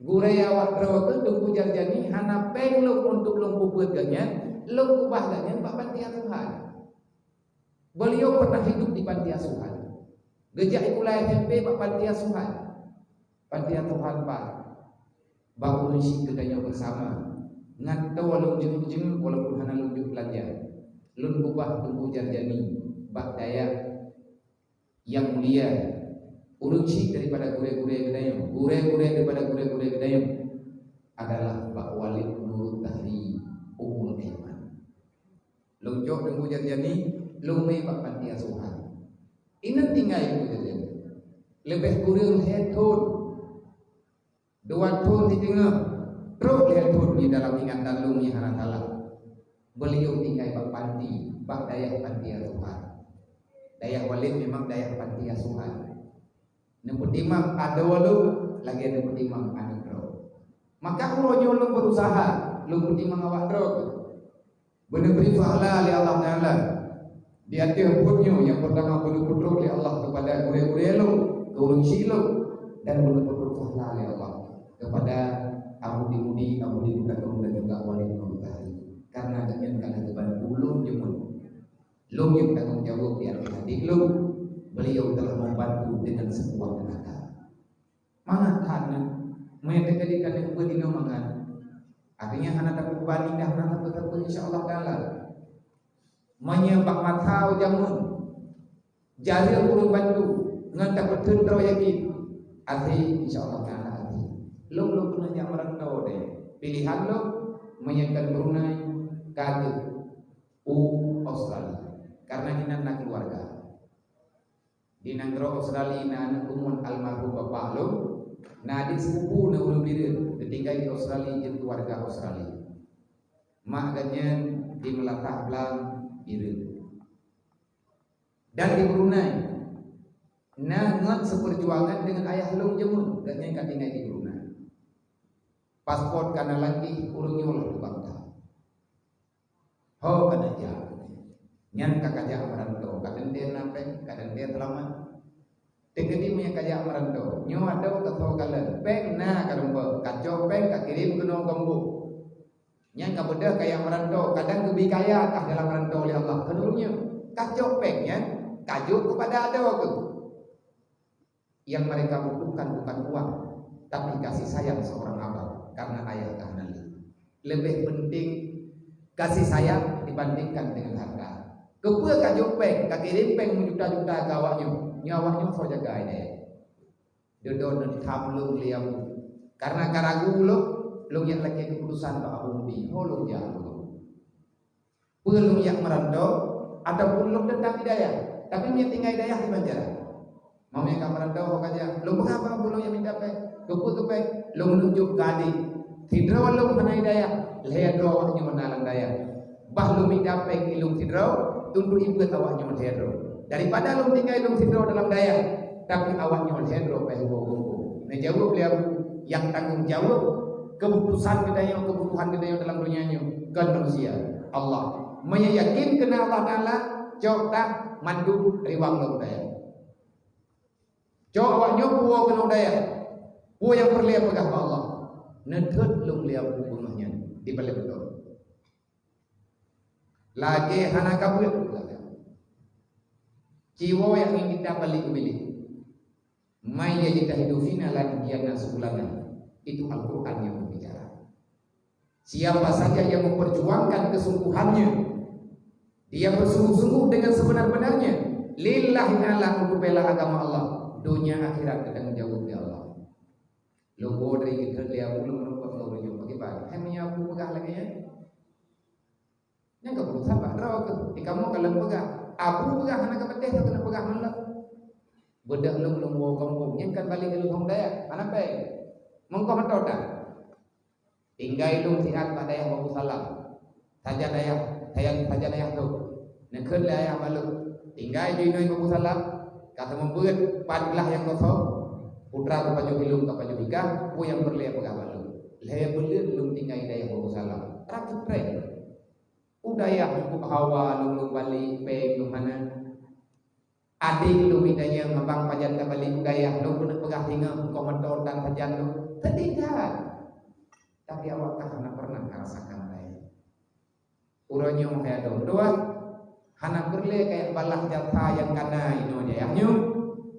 Gurée awak droe keuh Teungku Jarjani hana péng lôn untuk lôn peubeuet geuh nyan, lôn ubah geuh nyan bak panti asuhan. Beliau pernah hidup di panti asuhan. Geujak sikula S M P bak panti asuhan. Panti asuhan bak, bak ureuëng syiek geutanyoe bersama. Ngat toe lôn jeuet-jeuet walaupun hana lôn jeuet beulanja. Lôn ubah Teungku Jarjani bak dayah nyang mulia, ureuëng syiek daripada gurée-gurée geutanyoe, gurée-gurée daripada gurée-gurée geutanyoe adalah Pak Walid Nurut Tahri Umul Aiman. Lôn jok Teungku Jarjani, lôn mé bak panti asuhan. Inan tinggai Teungku Jarjani. Leubeh kureueng lhée thon. Dua thon siteungoh, trok lhée thon di dalam ingatan lôn nyang hana salah. Beliau tinggai bak panti, bak dayah panti asuhan. Dayah Walid memang dayah panti asuhan. Neupeutimang adoe lôn lagée neupeutimang aneuëk droe. Maka uroe nyoe lôn berusaha, lôn peutimang awak droe. Beuneubri pahala lé Allah Taala. Di ateueh buet nyoe nyang peurtama beuneuputroh lé Allah keupada gurée-gurée lôn, keu ureuëng syiek lôn, dan beuneuputroh pahala lé Allah keupada Abu Dimudi, Abu Dimudi Tatung dan juga Walid Nurut Tahri. Karena geuhnyan ka geubantu lôn jameun. Lôn nyang tanggong jaweueb di ateueh adik lôn, beliau telah membantu dengan sekuat tenaga. Mangat that na. Meunyoe teukeudi ka neupeue dinoe mangat, artinya hana tapeubeubani dah, hana tapeuteupeu, insya Allah Taala. Meunyoe bak masa jameun, jareueng ureuëng bantu ngon tapeutheun droe yakin, até insya Allah Taala até. Lôn lôn keuneuk jak meurantau deh. Pilihan lôn meunyoe kon Brunei, ka keuh u Australia. Karena inan na keluarga. Di nanggroe Australia na aneuk umum almarhum bapak lôn, na adik sepupu na ureuëng Bireuen, geutinggai di Australia jeuet keuluwarga Australia. Mak geuhnyan di Meulatah Blang, Bireuen. Dan di Brunei, na ngon seupeurjuangan deungon ayah lôn jameun, geuhnyan ka tinggai di Brunei. Paspor ka na lagée ureuëng nyoe lah bangka. Ho ka neujak. Nyan ka kajak meurantau, ka teuntée na péng, ka teuntée seulamat. Teukeudi meunyoe kajak meurantau, nyoe adoe ka soe kalon, péng na ka rumpok, kacok péng ka kirém keunoe gombok. Nyan ka beudôh kajak meurantau, kadang geubi kaya kah dalam rantau lé Allah. Keuneuk nyoe, kacok péng nyan, kajok keupada adoe keuh. Yang mereka butuhkan bukan uang, tapi kasih sayang seorang abang karena ayah ka hana lé. Lebih penting kasih sayang dibandingkan dengan harta. Keupeue kajok péng, kakirém péng meujuta-juta keu awaknyoe, nyoe awaknyoe soe jaga idéh. Dudoe neutham lôn lé Abu. Karena ka ragu lôn, lôn jak lakée keuputusan bak Abu Mudi, ho lôn jak lôn. Peue lôn jak meurantau ataupun lôn teutap di dayah, tapi meunyoe tinggai dayah di Banjarah. Meunyoe ka meurantau ho ka jak, lôn peugah bak Abu lôn jak mita péng. Keupeue keu péng? Lôn nunjok keu adék. Sidroe lôn hana di dayah, lhée droe awaknyoe na lam dayah. Bah lôn mita péng ilôn sidroe, untuk ibeuet awaknyoe lhée droe. Daripada lôn tinggai lôn sidroe dalam dayah, tapi awaknyoe lhée droe péng goe-goe. Neujaweueb lé Abu, nyang tanggong jaweueb keuputusan geutanyoe, keubutuhan geutanyoe dalam donya nyoe kon manusia, Allah. Meunyoe yakin keu na Allah Taala, cok that mandum riwang lom dayah. Cok awak nyoe puwoe keunoe dayah. Peue nyang peureulée peugah bak Allah? Neuteuet lôn lé Abu beungoh nyan di Balai Beutôi. Lagée hana kabeuet peugah. Ci woe nyang ngieng kitab balik u biléh. May yajtahidu fina lanahdiyannah subulana. Itu Al-Quran yang berbicara. Siapa saja yang memperjuangkan kesungguhannya, dia bersungguh-sungguh dengan sebenar-benarnya, lillahi ta'ala, untuk bela agama Allah, dunia akhirat, tanggung jawab di Allah. Lôn boh dari kita dia ulun merupakan orang yang bagaimana? Hai meunyoe Abu peugah lagée nyan. Nyang ka peugah saban droe keuh. Di kamoe ka lôn peugah. Abu peugah hana ka peudeh, ka keuneuk peugah ngon lôn. Beudôh lôn, lôn woe gampông. Nyan kan balik lôn hong dayah. Hana pai. Mongkoh meutoe that. Tinggai lôn siat bak dayah Babu Salam. Sajan dayah, sajan, sajan dayah tu. Neukheun lé ayah bak lôn. Tinggai jinoe Babu Salam. Ka seumeubeuet pat glah nyang kosong. Putra kupajoh ilôn, kapajoh ikah, peue nyang peureulée peugah bak lôn. Lhée buleuen lôn tinggai dayah Babu Salam. Rab seutrek. U dayah cukup hawa lôn, lôn balik, péng lôn hana. Adék lôn mita nyang abang pajan ka balik u dayah, lôn keuneuk peugah singoh, kong meuton dan pajan lôn. Sedih that. Tapi awak kah hana pernah ngerasakan laén. Uroe nyoe hai dong dua, hana peureulée kajak balah jasa nyang ka na inoe dayah nyoe.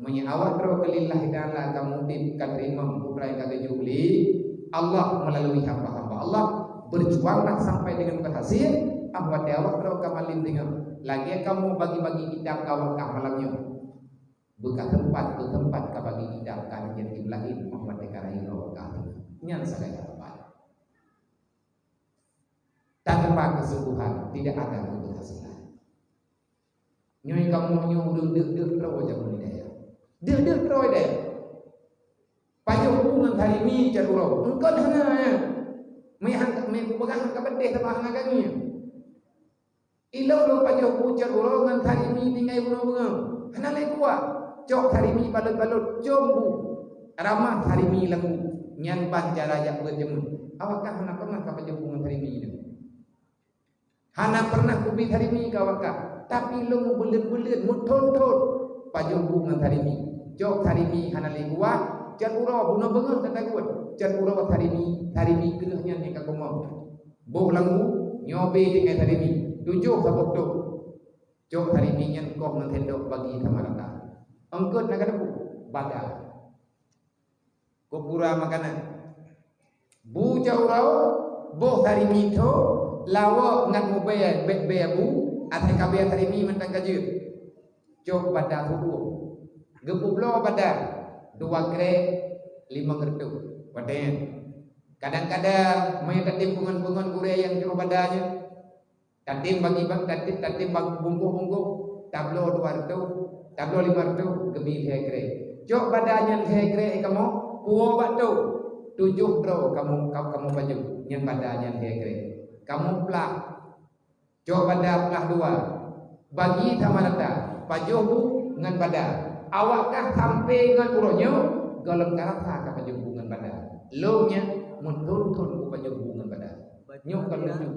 Meunyoe awak droe keu lillahi ta'ala ka mudeb, ka teurimong putra nyang ka geujok lé Allah meulalu hamba-hamba Allah, berjuanglah sampai dengan berhasil, ah watée awak droe ka malem deungoe, lagée kamoe bagi-bagi kitab keu awak kah malam nyoe. Beuka teumpat, beuteumpat ka bagi kitab ka nyan Ibrahim, ah watée ka rayeuk awak kah. Nyan sagai teumpat. Tanpa kesungguhan tidak ada keberhasilan. Nyoe kamoe nyoe ureuëng deuh-deuh droe jameun di dayah. Deuh-deuh droe dayah. Pajoh bu ngon sarimi cot uroe. Engkon hana nyan. Meuhan, meupeugah ka peudeh teuma hana gaki nyan. Ilôn lôn pajoh bu cot uroe ngon sarimi tinggai bunoe beungoh. Hana lé kuah. Cok sarimi balot-balot, com bu. Ramah sarimi lam bu. Nyan ban cara jak beuet jameun. Awak kah hana pernah ka pajoh bu ngon sarimi nyan. Hana pernah kubi sarimi keu awak kah, tapi lôn meubuleuen-buleuen, meuthon-thon pajoh bu ngon sarimi. Cok sarimi hana lé kuah, cot uroe bunoe beungoh tatagut, cot uroe sarimi, sarimi keunoe nyan nyang ka kumoh. Boh lam bu, nyoe bée tinggai sarimi, tujoh saboh tôh. Cok sarimi nyan koh ngon sendok bagi sama rata. Eungkôt na ka teupeu, bada. Keu pura makanan. Bu cot uroe, boh sarimi tho, lawok ngat mubée bék-bék bu, asai ka bék sarimi mantong ka jeuet. Cok bada huköm. Geupubloe bada, dua krek limong reutôh. Watée nyan. Kadang-kadang, meunyoe tatem peungon-peungon gurée nyang jroh bada nyan, Tatem bagi bak, tatem, tatem bak bungkôh-bungkôh, tabloe dua reutôh, tabloe limong reutôh, geubi lhée krek. Cok bada nyan lhée krek kamoe, puwoe bak tôh. Tujoh droe kamoe, ka-, kamoe pajoh, nyan bada nyan lhée krek. Kamoe plah. Cok bada plah dua. Bagi sama rata, pajoh bu ngon bada. Awak kah sampoe ngon uroe nyoe, gohlom ka rasa ka pajoh bu ngon bada. Lôn nyan meuthon-thon kupajoh bu ngon bada. Nyoe kon lucu.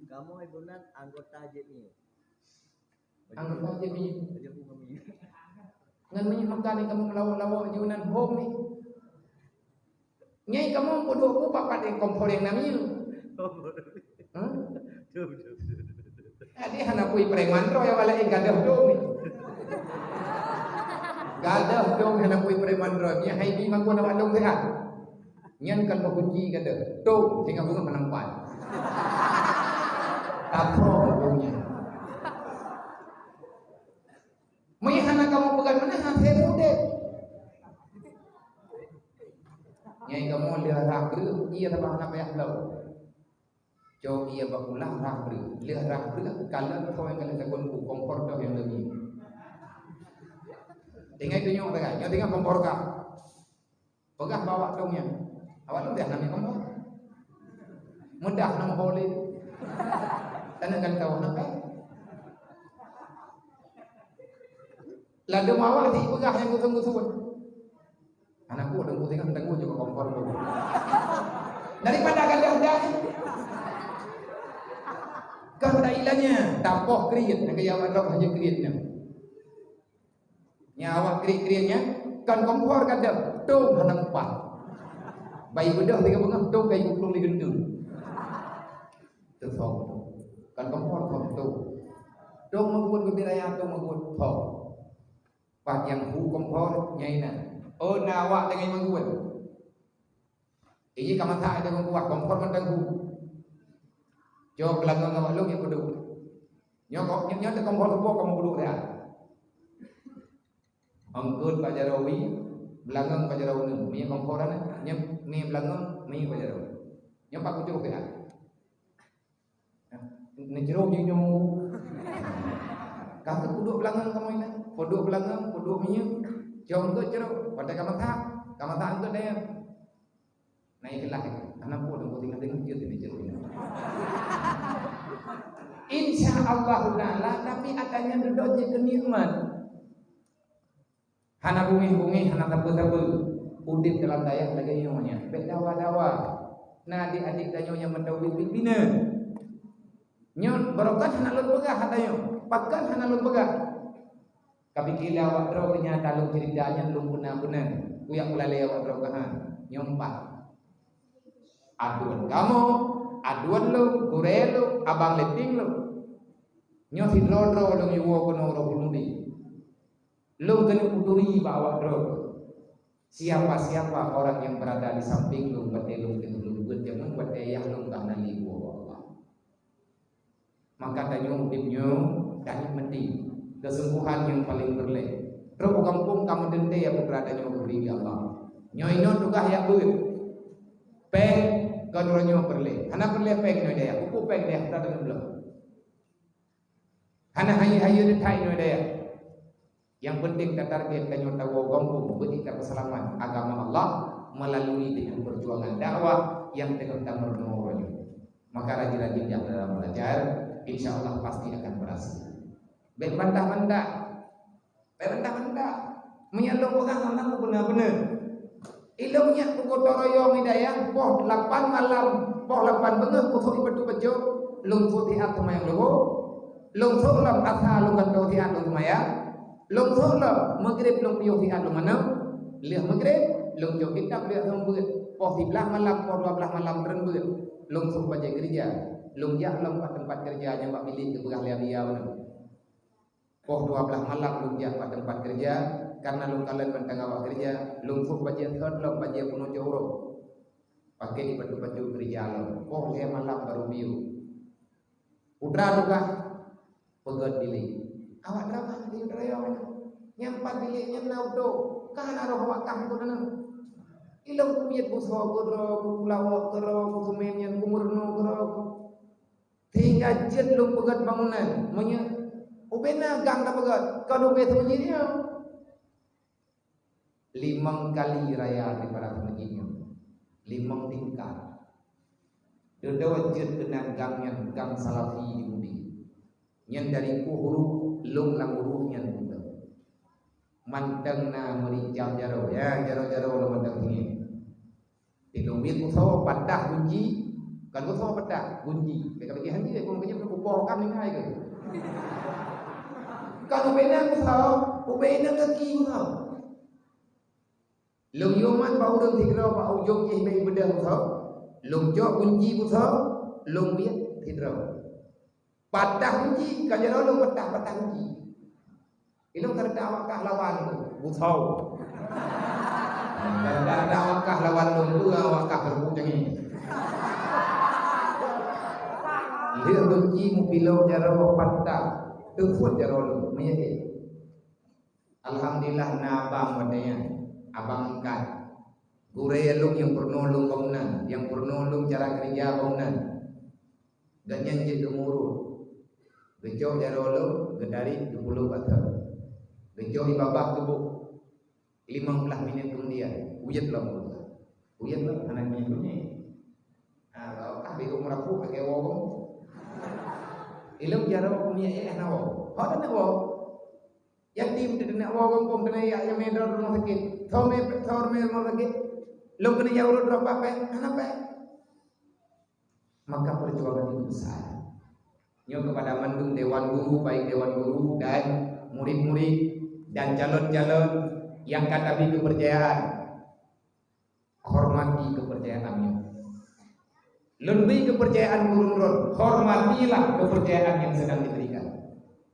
Kamoe hai bunan anggota J M U. Anggota J M U. Ngon minyeuk meuka ni kamoe meulawok-lawok jiôh nan hom ni. Nyai kamoe peuduek bu papat di kompor nyang na minyeuk. Hah? Jadi hana pui preman droe ya wala gadoh dong ni. Gadoh dong hana pui preman droe. Nya hai bi mangko na wadong sehat. Nyan kan bak kunci kata, "Tok, tinggai beungoh meunang pat." Tapo dunia. Meuhana kamoe peugah meunan hase udeb. Nyai kamoe lheueh rhah breuh, iya saban hana payah bloe. Cok iya bak ulah rhah breuh. Lheueh rhah breuh, kalon thon nyang ka lheueh takon bu, kompor toh nyang leubeh. Tinggai tunyok sagai, nyoe tinggai kompor kah. Peugah bak awak dong nyan. Awak dong dah namiet Allah. Mudah nama boleh. Tanda kan tahu nak eh. Lalu awak di peugah nyang gusung-gusung. Anak ku dong tengah tengok juga kompor tu. Daripada gadah dah. Kau tak ilanya, tapoh kriet, nak kaya awak dong hanya kriet nyan. Nya awak kriet-kriet nyan. Kan kompor kadang tong hana mupah. Bayi beudôh tiga beungoh tong kayu kuplung di gendun. Teusok. Kan kompor tong tong. Tong meubuet keubiet raya tong meubuet tong. Pat nyang hu kompor nyai na. Oh na awak dengan meubuet. Ini ka masak ada kompor, kompor mantong hu. Jawab pelanggan awak lom yang beduk. Nyoe kok nyoe nyoe kompor tuboh kamu beduk dah. Angkut bak jaroe wie, beulangong bak jaroe uneuen. Mie kompor na, nyoe mie beulangong, mie bak jaroe. Nyoe pat kucok pih. Neucrok jih nyoe. Ka keuh peuduek beulangong kamoe nyan. Peuduek beulangong, peuduek mie. Cok angkut crok. Watèe ka masak, ka masak angkut dayah. Nah, itulah. Hana peue lôn tinggai-tinggai jeuet neucrok nyoe. Insya Allah Taala, tapi ata nyan dudoe jeuet keu nikmat. Hana bungéh-bungéh, hana sapeue-sapeue. Udép dalam dayah lagèe nyoe nyan. Bèk dawa-dawa. Na adik-adik tanyoe nyang meutobiet bina. Nyoe barokah hana lôn peugah ata nyoe. Pakon hana lôn peugah? Ka pike lé awak droe keu nyang ata lôn ceurita nyan lôn peuna-peuna. Kujak peulalé awak droe keuhan. Nyoe pat. Aduen kamoe, aduen lôn, gurèe lôn, abang leuting lôn. Nyoe sidroe-droe lôn iwoe keunoe uroe ulôn di. Lôn keuneuk peuturi bak awak droe, siapa-siapa orang yang berada di samping lôn watèe lôn keuneuk lôn beuet jameun watèe yah lôn ka hana lé woe bak Allah. Maka tanyoe udép nyoe tanyoe meuti keusungguhan nyang paleng peureulèe. Trok u gampông ka meuteuntèe ya peue rata nyoe geubri lé Allah. Nyoe inoe tugaih jak beuet. Pèng kon uroe nyoe peureulèe. Hana peureulèe pèng nyoe dayah. Peue pèng dayah? Hana hayeue-hayeue that nyoe dayah. Nyang penting tatarget tanyoe tawoe gampông beuti tapeuseulamat agama Allah melalui dengan perjuangan dakwah nyang teungoh tameurunoe uroe nyoe. Maka rajin-rajin jak dalam belajar, insya Allah pasti akan berhasil. Bèk bantah-bantah. Bèk bantah-bantah. Meunyo lôn peugah hana beuna-beuna. Ilôn nyak peugoe royong hidayah poh lapan malam, poh lapan beungoh kusok ipeutôh bacut, lôn sôk siat seumayang luhô, lôn sôk lom asa lôn gantoe siat lôn seumayang, lôn sôk lom meugrib lôn piôh siat lôn aneuk, lheueh meugrib lôn cok kitab lheueh lôn beuet, poh siblaih malam, poh dua blaih malam treun beuet, lôn sôk bajèe keureuja, lôn jak lom bak teumpat keureuja nyang bak bilék geupeugah lé Abi Yao nyoe. Poh dua blaih malam lôn jak bak teumpat keureuja, kareuna lôn kalon mantong awak keureuja, lôn sôk bajèe sot lom bajèe peunoh cot uroe. Pakèk ipeutôh-peutôh keureuja lom. Poh lhèe malam barô piôh. Putra tugaih peugöt bilék. Awak drama di raya nyan. Nyang pat bilék nyan na udôh. Ka na roh awak kah keu na. Ilôn kumiet busoe keudroe, kulawok keudroe, kuseumén nyan kumeurunoe keudroe. Sehingga jeuet lôn peugöt bangunan. Meunyoe ubé na gang tapeugöt, kon ubé seumeujid nyoe. Limong kali raya daripada seumeujid nyoe. Limong tingkat. Dudoe jeuet keunan gang nyan, gang Salafi di Mudi. Nyan dari peue huruf, lôn lam huruf nyan bunoe. Mantong na meurincang jaroe. Ya, jaroe-jaroe lôn mantong singoh. Di lôn miet busoe patah gunci, kon busoe patah, gunci. Bèk ka piké hanjeuet, kon keujeuet kupoh kan tinggai keu. Kon ubé na busoe, ubé na gaki busoe. Lôn yue mat bak ureueng sidroe bak ujong jih bèk ibeudôh busoe. Lôn cok gunci busoe, lôn miet sidroe. Patah gunci, ka jaroe lôn patah, patah gunci. Ilôn ka reudah awak kah lawan lôn, busoe. Ka reudah awak kah lawan lôn, peue awak kah keureubut nyang nyoe. Lheueh gunci meupilôh jaroe patah, teupôt jaroe lôn, meunyakét. Alhamdulillah na abang watèe nyan, abang angkat. Gurèe lôn nyang peurunoe lôn bangunan, nyang peurunoe lôn cara keureuja bangunan. Gobnyan jeuet geumurot. Geucok jaroe lôn, geutarek geupulôk bak thon. Geucok di babah geuboh. Limong blaih minét keumudian, uyeuen lom. Uyeuen lom, hana minét keumudian. Ha, ka beuet meurapôh lagèe woe. Ilôn jaroe keumudian, eh, hana woe. Hana woe. Yatim teuh teunak woe gampông, keuneuk jak jamé droe rumoh sakét. Soe mé, soe mé rumoh sakét. Lôn keuneuk jak urot droe bak pèng, hana pèng. Maka perjuangan itu besar. Nyoe kepada mandum dewan guru, baik dewan guru dan murid-murid dan calon-calon nyang ka tabri keupeurcayaan, hormati keupeurcayaan nyan. Lôn bri keupeurcayaan keu ureuëng droe, hormatilah keupeurcayaan nyang sedang diberikan.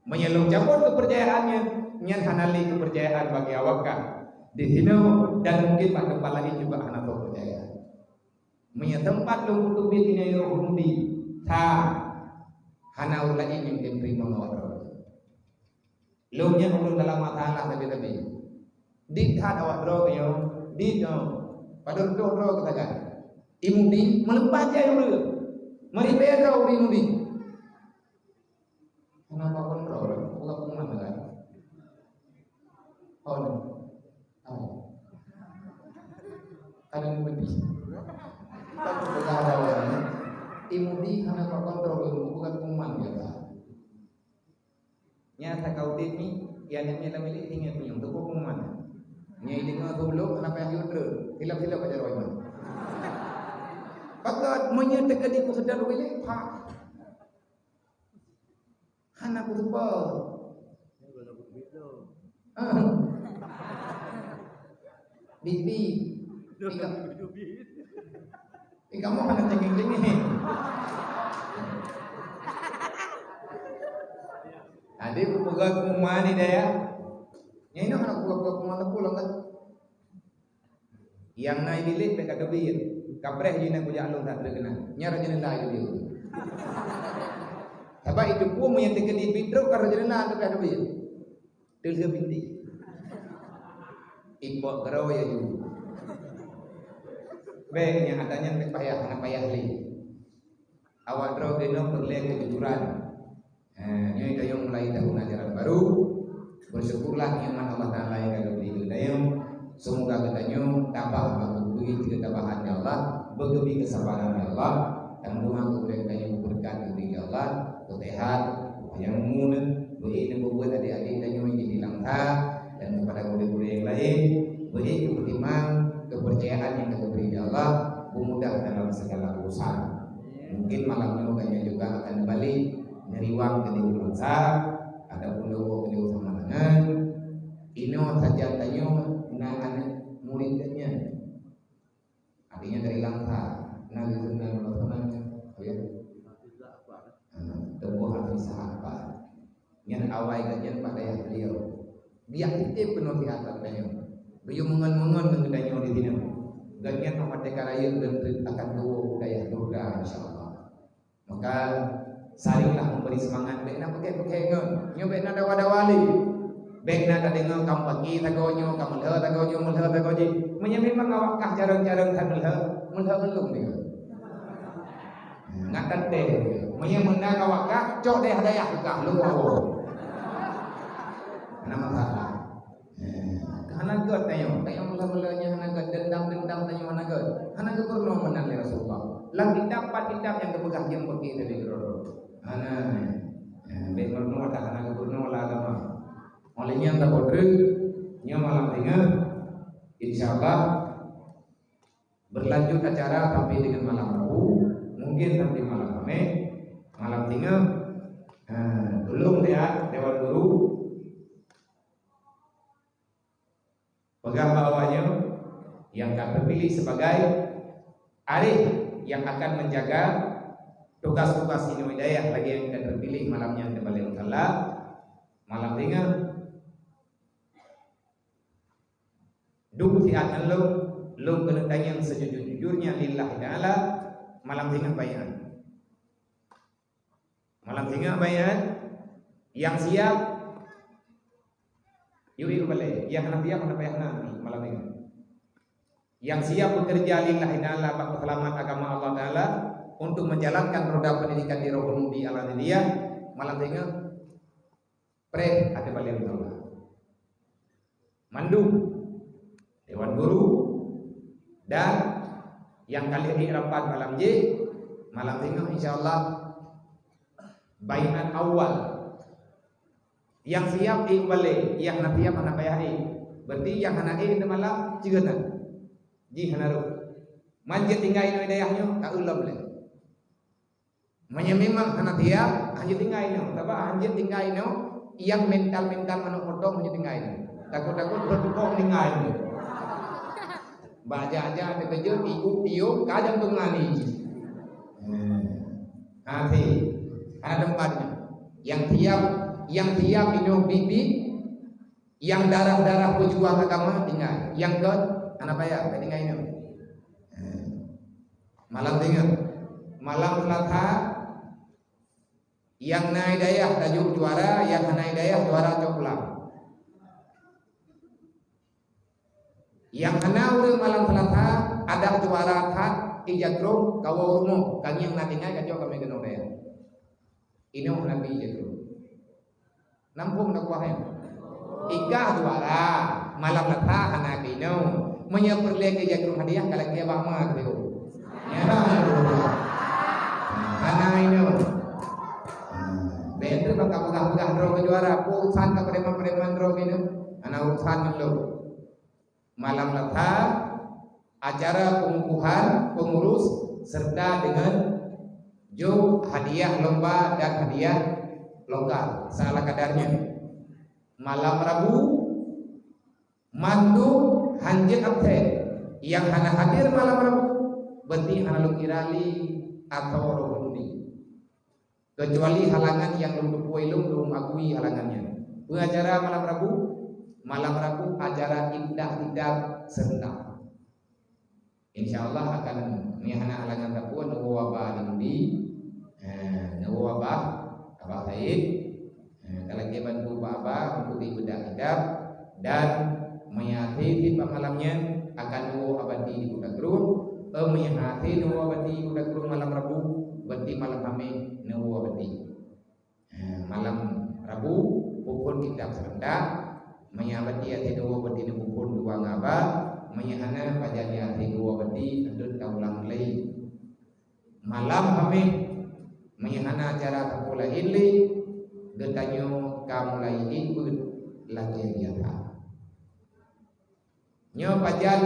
Meunyoe lôn cabot keupeurcayaan nyan, nyan hana lé keupeurcayaan bagi awaknyan di sinoe dan mungkin bak teumpat laén juga hana soe peucaya. Meunyoe teumpat lôn kuteubiet nyoe Yahudi, sa hana ureuëng laén nyang teurimong awak droe. Lôn nyan ureuëng dalam masalah tapi-tapi. Dit that awak droe nyoe, dit nyoe. Padub droe droe katakan. Imudi meuleupah jai ureuëng. Meuribée droe ureuëng Imudi. Kenapa kontrol? Bukan pengumuman kan? Oh, no. Oh. Ada yang pedih. Bukan ada orang. Imudi hana kontrol, bukan pengumuman biasa. Nyata kau demi, ya, demi lam milik tinggal punya untuk pengumuman. Nyai dengar tu belum, kenapa yang yudra? Hilap-hilap aja roh iman. Pakat menyatakan di pusat dan wilayah, pak. Hana kutupa. Ah. Bibi. Tiga. Tiga mau hana cengeng-cengeng. Tadi bubuka pengumuman ni dah ya. Nyai nak hana buka-buka pengumuman tu pulang kan? Nyang na ibilih bèk ka teubiet. Kapreh jih na kujak lôn that terkena. Nyan raja nila ibilih. Sabab itu pun meunyo teukeudi biet trok ka raja nila teubiet. Teulheueh binti. Ipok keurau ya ju. Bèk nyan ata nyan bèk payah, hana payah lé. Awak droe keunoe peureulèe keujujuran. Eh, nyoe tanyoe mulai tahun ajaran baru. Bersyukurlah nikmat Allah Taala nyang ka geubri keu tanyoe. Semoga geutanyoe tabah bak geupeugöt keutabaan ya Allah, beugeubi keusabaran ya Allah, dan doa geupeugöt tanyoe beureukat geubri ya Allah, keu sehat, nyang mun, beuék neubuet adék-adék tanyoe jadi langsa, dan kepada gurée-gurée nyang laén, beuék neupeutimang keupeurcayaan nyang ka geubri ya Allah, beumudah dalam segala urusan. Mungkin malam nyoe gata juga akan balik meuriwang keu di uroe sa, ataupun lewat keu di uroe sa malam nyan. Inoe sajan tanyoe na aneuk murit geuh nyan. Artinya dari langsa, na geuh na lewat sa malam nyan. Oh ya. Ha, teuboh Hafizah Akbar. Nyan awai geuh nyan bak dayah beliau. Biak titip keunoe siat bak geutanyoe. Geuyue meungon-meungon ngon geutanyoe di sinoe. Geuh nyan Muhamad T K Raya geuh akan tuwoe u dayah Durga, insya Allah. Maka, saringlah memberi semangat. Bèk na peukhèe-peukhèe ngon. Nyoe bèk na dawa-dawa lé. Bèk na tadeungoe ka meupaki sagoe nyoe, ka meulheueh sagoe nyoe, meulheueh sagoe jih. Meunyoe memang awak kah jareueng-jareueng that meulheueh, meulheueh ngon lôn deungoe. Ngat teuntèe. Meunyoe meunan awak kah, cok dayah-dayah keu kah, lôn bawa. Hana masalah. Eh, hana gèt tanyoe. Tanyoe mula-mula nyoe hana gèt, dendam-dendam tanyoe hana gèt. Hana geupeurunoe meunan lé Rasulullah. Lam kitab, pat kitab nyang geupeugah jeuem bagi dari keudroe. Hana. Eh, bèk meurunoe dah hana geupeurunoe lam agama. Oleh nyan, tapeudeuh, nyoe malam singoh, insya Allah, berlanjut acara sampai dengan malam Rabu, mungkin sampai malam Khamis, malam singoh, eh, tolong ya, Dewan Guru, peugah bak awak nyoe nyang ka terpilih sebagai arif yang akan menjaga tugas-tugas di dayah lagèe nyang ka terpilih malam nyan di balèe musala, malam singoh. Duek siat ngon lôn, lôn keuneuk tanyong seujujur-jujurnya lillahi ta'ala, malam singoh baiat. Malam singoh baiat, nyang siap, yue balèe, nyang hana siap, hana payah na malam singoh. Nyang siap bekerja lillahi ta'ala bak peuseulamat agama Allah Ta'ala untuk menjalankan roda pendidikan di Rohul Mudi Al-Aziziyah, malam singoh, preh ateueh balèe musala. Mandum dewan guru dan nyang ka lheueh rapat malam jih, malam singoh insya Allah baiat awal. Nyang siap ék balèe, nyang hana siap hana payah ék. Berarti nyang hana ék di malam, cit na. Jih hana rhot. Man jeuet tinggai inoe dayah nyoe, ka ulom lé. Meunyoe memang hana siap, hanjeuet tinggai inoe. Sabab hanjeuet tinggai inoe, nyang mental-mental manok potong hanjeuet tinggai inoe. Takot-takot beureukat meuninggai. Bak jak-jak teukeujot, ibu tiup, ka jantung ngali. Hmm. Hati. Hana teumpat nyoe. Nyang tiap, nyang tiap inoe biet-biet, nyang darah-darah peujuang agama tinggai. Nyang kon, hana payah, ka tinggai inoe. Hmm. Malam ingat. Malam Selasa, nyang na hidayah tajok juara, nyang hana hidayah juara cok pulang. Nyang hana ureueng malam Selasa, adak juara that, ija trok, kawoe rumoh, ka ngieng na tinggai, ka jok kami keunoe dayah. Inoe Nabi ija trok. Nampung na kuah nyan. Ikah juara, malam Selasa hana keunoe. Meunyoe peureulèe keu ija trok hadiah, ka lakèe bak ma keu. Ya. Hana inoe. Bèk trok bak peugah-peugah droe keu juara, urusan ka preman-preman droe keunoe. Hana urusan ngon lôn. Malam Selasa, acara pengukuhan pengurus serta dengan jok hadiah lomba dan hadiah lokal seala kadarnya. Malam Rabu, mandum hanjeuet absen. Nyang hana hadir malam Rabu, berarti hana lôn kira lé atau roh lôn. Kecuali halangan nyang lôn teupeue lôn, lôn akui halangan nyan. Peue acara malam Rabu? Malam Rabu acara imtah kitab serentak. Insya Allah akan, meunyo hana halangan sapeue, neuwoe bak Aba Andi, eh, neuwoe bak Abah Said, eh, ka lagèe bantu bak Abah untuk dibedah kitab, dan meunyo até cit bak malam nyan akan neuwoe Abah Andi di Kuta Krueng, eh, meunyo até neuwoe Abah Andi di Kuta Krueng malam Rabu, berarti malam Khamis neuwoe Abah Andi. Eh, malam Rabu, pukon kitab serentak, meunyo Abah Andi até dua berarti neupukon dua ngon Abah, meunyo hana pajan até dua berarti enteuk taulang mulai. Malam Khamis, meunyo hana acara sapeue laén lé, geutanyoe ka mulai ikot lagèe biasa. Nyoe pajan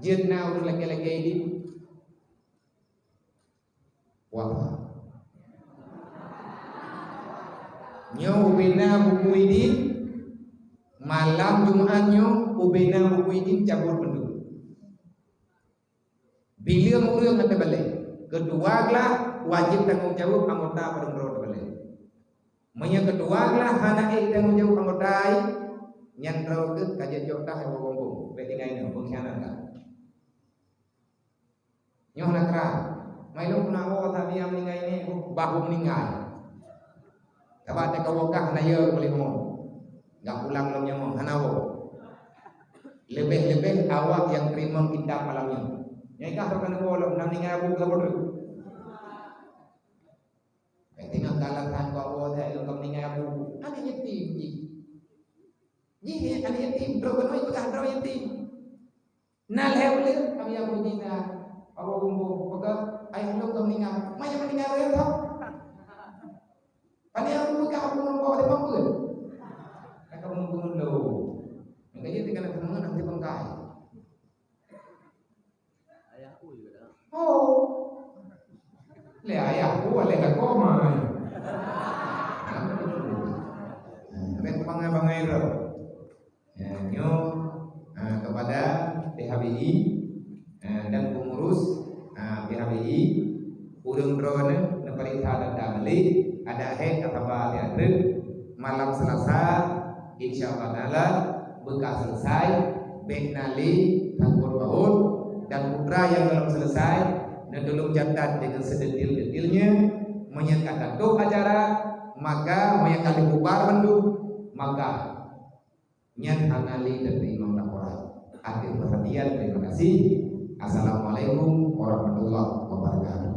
jeuet na ureueng lagèe-lagèe idin? Wah. Nyoe ubena buku idin, malam Jumat nyoe ubena buku idin cabot mandum. Bileueng ureueng hana tabalek. Keudua glah wajéb tanggong jaweueb anggota bareng droe tabalek. Meunyoe keudua glah hana ék tanggong jaweueb anggota, nyan droe keuh ka jeuet jok tah, eh, woe gombong. Bèk tinggai nyoe, pengkhianat ka. Nyoe na kra. Mai lôn peunawoe that dia meuninggai nyoe, bah meuninggai. Sabab teuka woe kah hana yö meuleumoe. Gak pulang lom nyoe hana woe. Leubeh-leubeh awak nyang teurimong kitab malam nyoe. Nyoe kah roh keuneuk woe lom, na meuninggai abu ka beutôi. Tengok galak that keu woe that lôn ka meuninggai abu. Aneuk yatim jih. Jih aneuk yatim, droe keunoe peugah droe yatim. Na lhèe buleuen, kami yang bunyi na, Abu Bumbu, peugah, "Ayah lôn ka meuninggai." "Manyang meuninggai lagèe nyan?" "Pane aku peugah aku ngon kau ada apa?" Kata Bumbu lôn. Maka dia kena teman nanti bengkai. Ayah aku juga dah. Oh. Lé ayah aku, lé kakak mah. Lé bangai-bangai tu. Ya, nyoe, ah, kepada P H B I, ah, dan pengurus, ah, P H B I, ureueng droeneuh neupeuriksa data balik, ada hek atau apa ada. Malam Selasa, insya Allah Taala, beukah selesai, bèk na lé takot bahon, dan putra nyang golom selesai, neutulông catat deungon seudetail-detailnya, meunyoe ka tatoh acara, maka meunyoe ka lheueh bubar mandum, maka Nyan hana lé teurimong laporan. Akhir perhatian, terima kasih. Assalamualaikum warahmatullahi wabarakatuh.